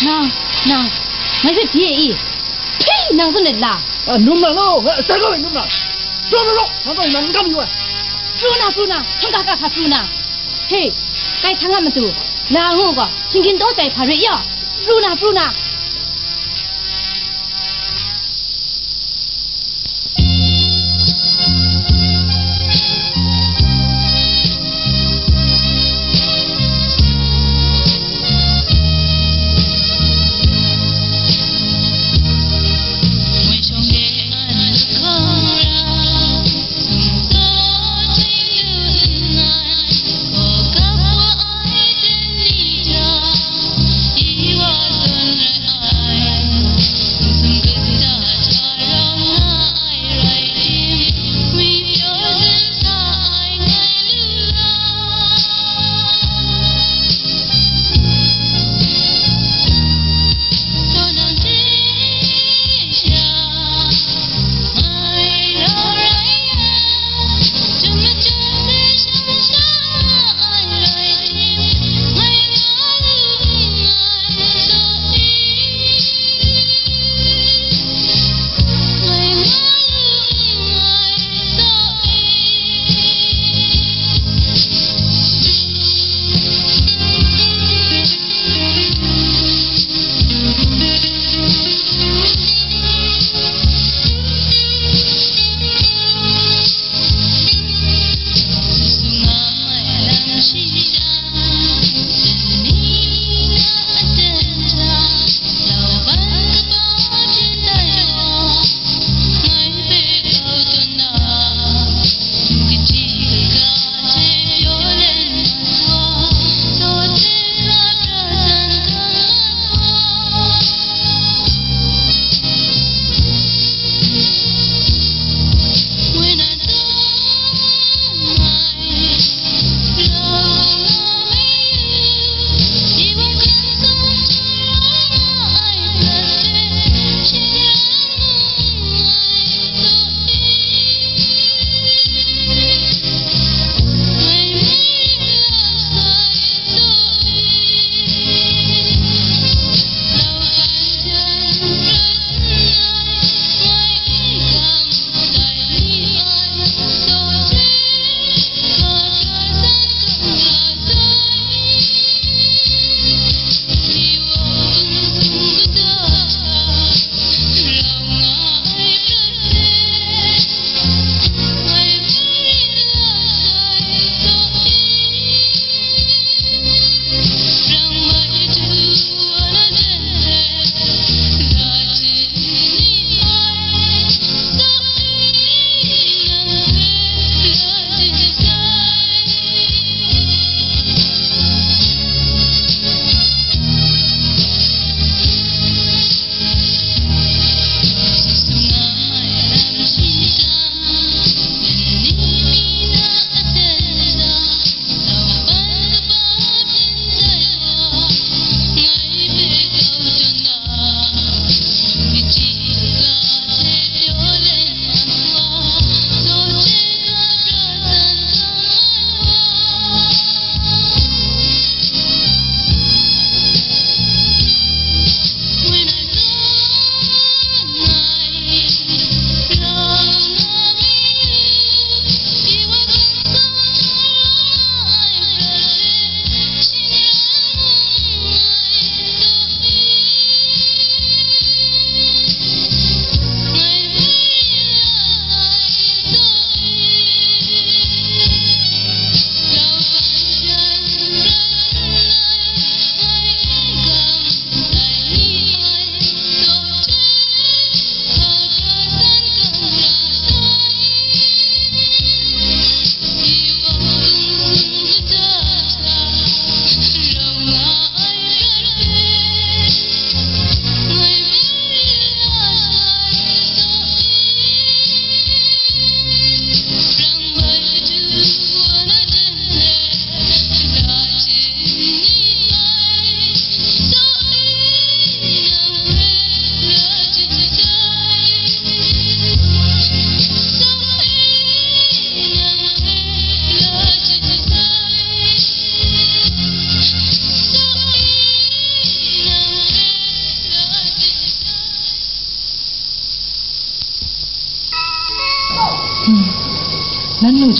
Nang, nang, ngai hpe bye e i? Hpyi, nang zawn let la? A, num na law, ngai sai gaw num na. Pru na law, nang gaw nang n kam yu ai. Pru na, pru na, hkam ga ga hka pru na. He, kai hta nga matu, la ngu gaw, htingkyin taw tai hpa re yaw, pru na, pru na.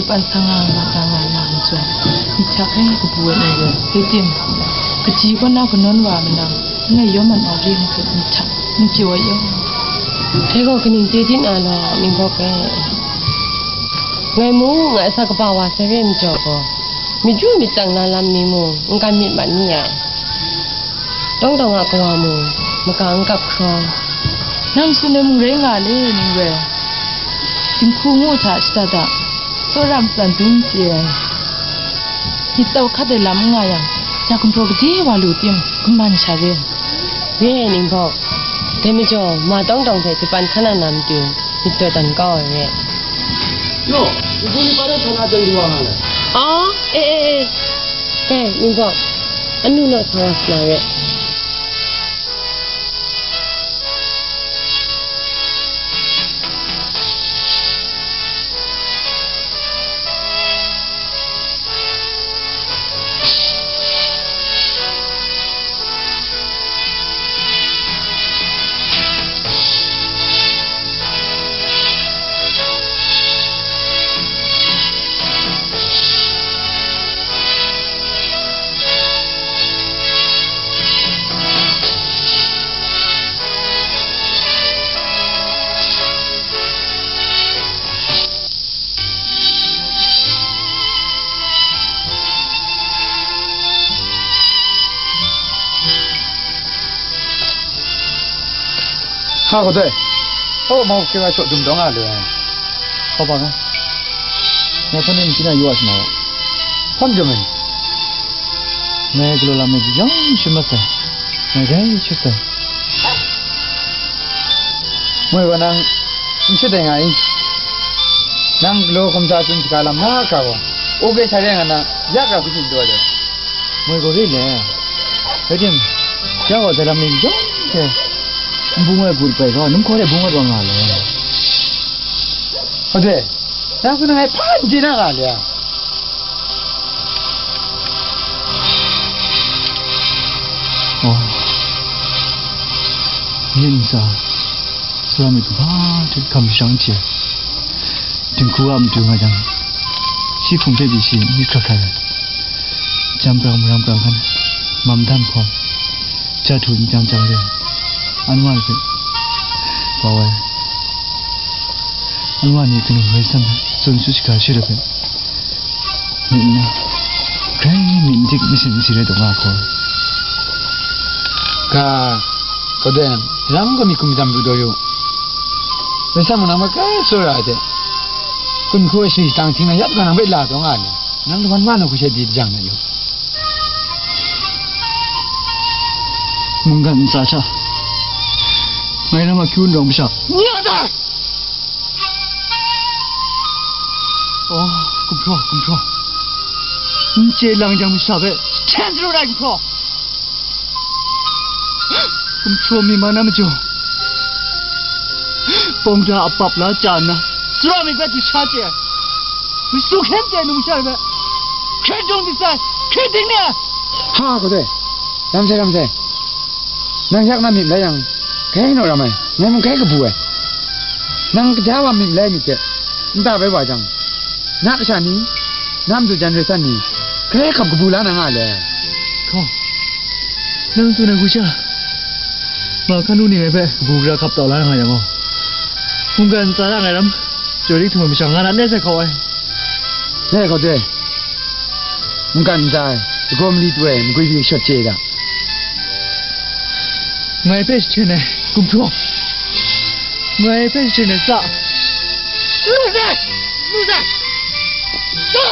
Pan sa nga, nga sa nga, nga nga, myit hta hkrai kabu ai ni rai, rai tim, kaji kaw na kanawn wa manang, ngai yawm man a re ni hpe myit hta n chye ai yaw. Dai gaw kaning chye di na law, Ningbawk e? Ngai mung ngai a sa kaba wa sai re ai majaw gaw, myit yu myit tsang na lam ni mung n kan myit mat ni ai. Tawng tawng a kawa mung maga n kap hkra. Nang tsun ai mung rai nga le, Ningwe. Dinghku ngu hta shada da, tsawra matsan dum chye ai. Myit tau hkat ai lam n nga yang, ya gumhpraw gade wa lu tim, kaman sha re. Re ai Ningbawk, dai majaw ma tawng tawng hte japan hkan na na matu myit dawdan kau ai re. Yo, Dinghku ni pa rai sa na jang du wa nga le. Aw, e, e, e. Kai, Ningbawk, anu naw sa wa sa na re. Ha, kadai. O, mau kira chok dum dawng a lu ai. Hpa ba nga. Ngai hpa ni nsin a yu a sa na wa. Hpa majaw ngai. Ngai galaw lam ni yawng shin mat sai. Ngai grai shut sai. Moi gaw nang n shut ai nga i? Nang galaw hkum sa tsun shaga lam na hkra gaw, o ke sha re nga na, ya hkra hku shin daw ai. Moi gaw re le. Rai tim, ya gaw dai lam ni yawng hte n bung ai bu bai gaw, num hkaw de bung ai wa nga le. Hpa de. Nang hpe ngai hpa n chye na nga le a? Oh, yin sa, sara myit kaba hte hkam shang hte, dinghku a matu nga jang, shi hkum hpe pyi shi myit hkra hkra ai, jam prang maram prang hkan, mam dan hpawm, ja htu n jang jang re ai, anwa ni hpe, bau ai, anwa ni kanu rai sam ai, tsun su shaga shi rai hpe, myit n na, grai myit n dik, masin n si rai taw nga hkaw ai. Ga, kaw de, ram gaw myit hkum matsam lu daw yu. Rai sam gaw nang hpe grai tsawra ai hte, kun hku ai shani shadang hting na yap ga nang hpe la taw nga ai ni? Nang lawan wa na hku she di jang na yu. Mungkan ntsa hta, ngai ram a kyu n rawng masha. N ya dai! Oh, gumhpraw, gumhpraw. N chye lang jang masha hpe jahten jaru ai gumhpraw. Gumhpraw myi man na majaw, bawng da a pap la chya nna, sara myit hpe du sha chye ai, matu hkyen chye ai numsha ni hpe hkrit dung myit sai, hkrit ding ni ai. Ha, kadai, ram sai, ram sai. Nang yak na myit lai yang, grai naw ram ai, ngai mung grai kabu ai. Nang kaja wa myit lai myit hte, nta bai wa jang, na kasha ni, na madu jan rai san ni, grai hkap kabu la na nga le. Hkaw, nang tsun ai hku sha, ma hkan nu ni ngai hpe kabu gara hkap tau la na nga yang gaw, mungkan ntsa ra ngai ram, chyoi dik htum ai mashang nga na ne sai hkaw ai. Ne hkaw de, mungkan ntsa ai, lagaw mali tu ai, magwi byi shawt chye ai ga. Ngai hpe jahten ai gumhpraw, ngai hpe jahten ai tsa, lu sai! Lu sai! Tsa!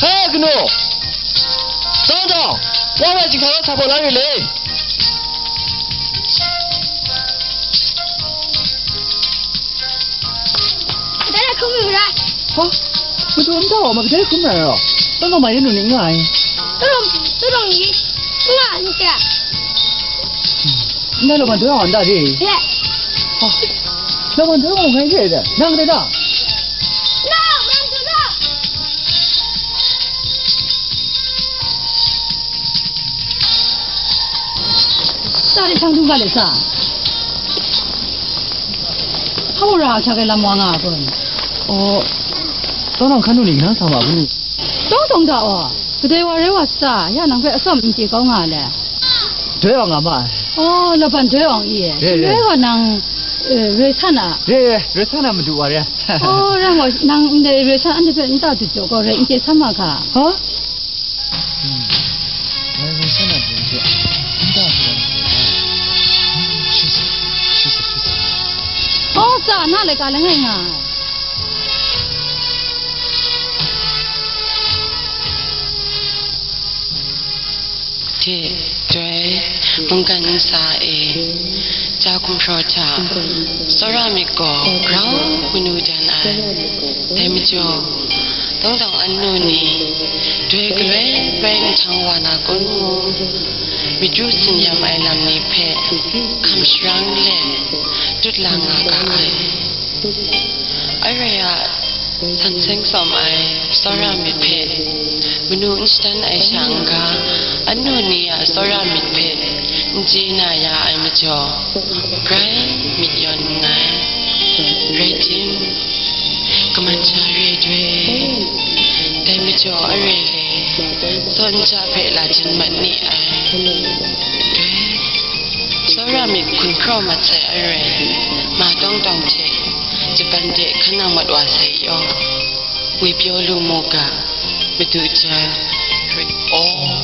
He, kanu! Tawng tawng, wa rai jinghka rawt sa baw la re le. Kadai hkrum lu ra? Ha? Madu nta wa ma kadai hkrum ra ro? Tawng tawng ma yen nu ni nga ai. Tawng tawng, tawng tawng ni nga ni ta. Ndai law man doi awng nta re? Ye. Ha? Law man doi awng ngai re da. Nang re da? Na, nang tu na. Sa de sang dung ga le sa. Hpa mung ra hkyak ai lam wa nga a kun? Oh, tawng tawng hkan nu ni kanang sa ma kun ni? Tawng tawng da aw, kadai wa rai wa sa, ya nang hpe atsawm n chye kau nga le. Doi awng nga ma ai. Oh, laban doi awng i e. Re, re. Rai wa nang, eh, rai san a? Re, re, rai san a madu wa re. Oh, rai wa nang ndai rai san anhte hpe nta dut jaw gaw rai n chye san ma ga? Ha? Hmm. Ngai rai san a madu hpe nta hkra na gaw, hmm, shi sa, shi sa, shi sa. Oh, tsa na laika langai nga ai. Hte, doi, mungkan ntsa e, ja gumhpraw hta, tsawra myit gaw grau manu dan ai. Dai majaw, tawng tawng anu ni, doi galoi bai nhtang wa na kun mu, myit ru tsin yam ai lam ni hpe hkam sharang let dut la nga ga ai. Arai a, san seng tsawm ai tsawra myit hpe manu n shadan ai sha n-ga, anu ni a tsawra myit hpe n chye na ya ai majaw, grai myit yawn nngai. Rai tim, kaman sha re doi, dai majaw arai le, tawn ja hpe la jin mat ni ai. Doi, tsawra myit hkun hkraw mat sai arai, ma tawng tawng hte Japan de hkan nang mat wa sai yaw, ngwi pyaw lu mu ga, madu jan. Oh,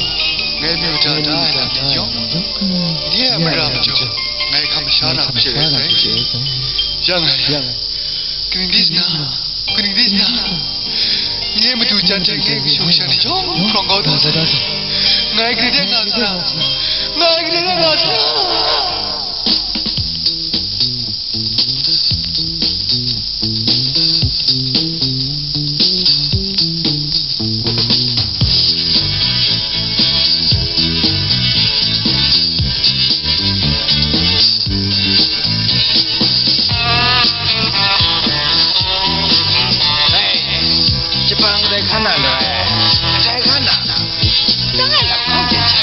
ngai myu da da ai lam ni yawng, nye a mara majaw, ngai hkam masha na hpe ai sai. Yang ai, kaning di sna, kaning di sna, nye madu jan hte nye kashu kasha ni yawng hkrawng kau da sai. Ngai kaning de nga sna, ngai kaning de nga sna. Hei, Japan kadai hkan na loi? Kadai hkan na? Dang ai lam hkan de hte.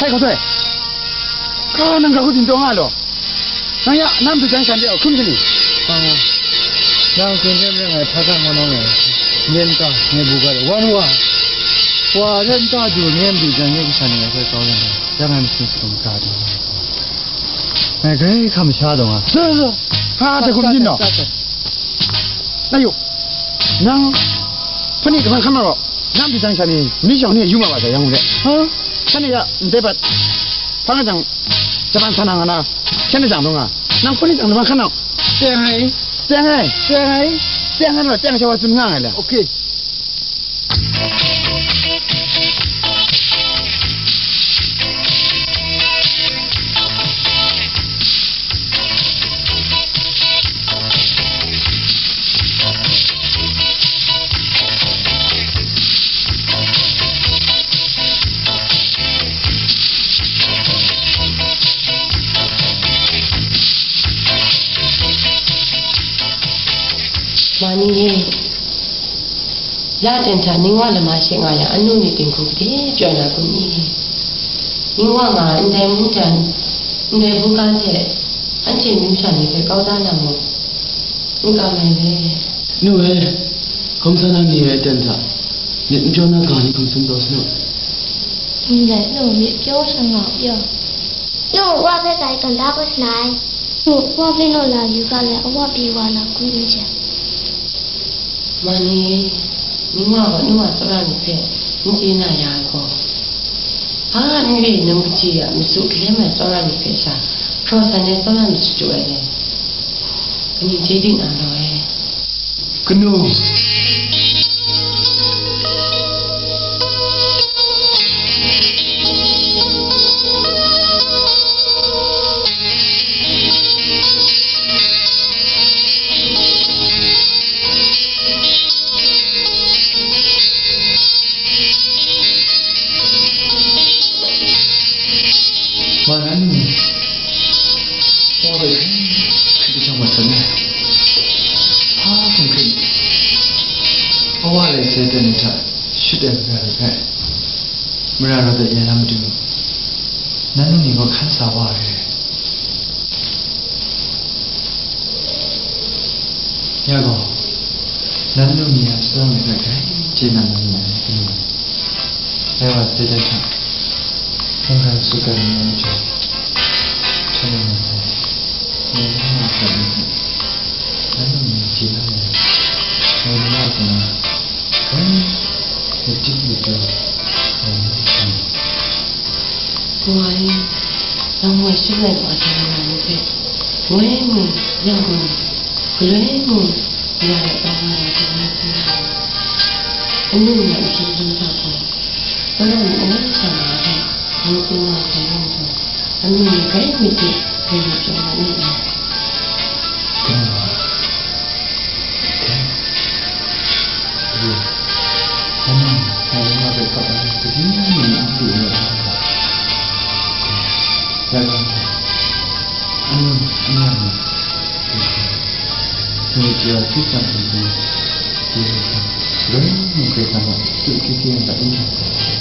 Ai, hkau toi. Hka nang grau hku byin taw nga law. Nang ya, nam du jang shan de hkrum sha ni? Nang tsun rem rem ai hpa hkra ngu nang e. Yen ta, ngai bu ga de. Wan wa. Wa ren ta du, nem du jang ye kasha ni ngai hpe kau len ai. Yang ngai masin shadum ga du. Ngai grai hkam sha dawng a. Sa, sa. Hpa hta hkum yin naw? Sa, sa, sa. Nang yu. Nang hpani kaban hkam na gaw, nam du jang sha ni, mali shawng ni yu ma wa sai, yang hte. Ha? Shan ni ya, ndai bat, hpa nga jang, jaban sa na nga na, shan ni jang dawng a. Nang hpani jang jaban hkan nau. Teng ai. Teng ai. Teng ai. Teng ai naw, teng sha wa tsun nga nga le. Okay. Ma ni e, ya ten hta ning wa lama she nga yang, anu ni dinghku gade pyaw na kun i? Ning wa nga ndai mungdan, ndai buga hte anhte numsha ni hpe kau da na mu, n kam ai le. Nu e, hkum sa na ni e ten hta, myit n pyaw na ga ni hkum tsun taw sanu. Ndai nu, myit pyaw sha nga u yaw. Nu, wa hpe bai kan da kau sanai. Nu, wa hpe naw la yu ga le, a wa pyi wa na kun n hte? Ma ni, ning wa gaw nu a tsawra myit hpe n chye na ya ai gaw, a n re na machyi a matsu hkalem ai tsawra myit hpe sha, hpraw san ai tsawra myit shachyu ai le, kaning chye di na law e? Kanu. Wa nan ni, wa bai hkrit jang mat san e. Hpa hkum hkrit, awa lai sai dan ni hta shut ai mara ni hpe, mara rawt dat ya na matu, nan nu ni gaw hkan sa wa ai. Ya gaw, nan nu ni a shadawn hpe grai chye na na ni ai, kanu. Dai wa, dai dai hta, mungkan tsukan ni ai majaw, hkrai na sai, ngai na nga hkrat ni hpe, nan nu ni chye na ni ai, ngai na nga hkrat na, grai, myit dip myit pyaw, ngai na nga hkrat ni. Ngai, nang moi sum ai wa hte na ni hpe, moi mung, ya mung, galoi mung, ya rai taw nga na hte ngai hpe na, anu ni a matu lung hta gaw, tsawra myit ngai sha na hpe, ngai tsun na hkrai yang gaw, anu ni grai myit dip, grai myit pyaw na ni ai. Kanu. Anu, ngai nang hpe kap ai, kaji ni n du n rai. Ya ga, anu, anu, anu. Ngai chye ai hpyi shang hpyi hpyi, chye ai hpyi, loi mung hkrai hkrai na, chyu hkye hkye na, n rai.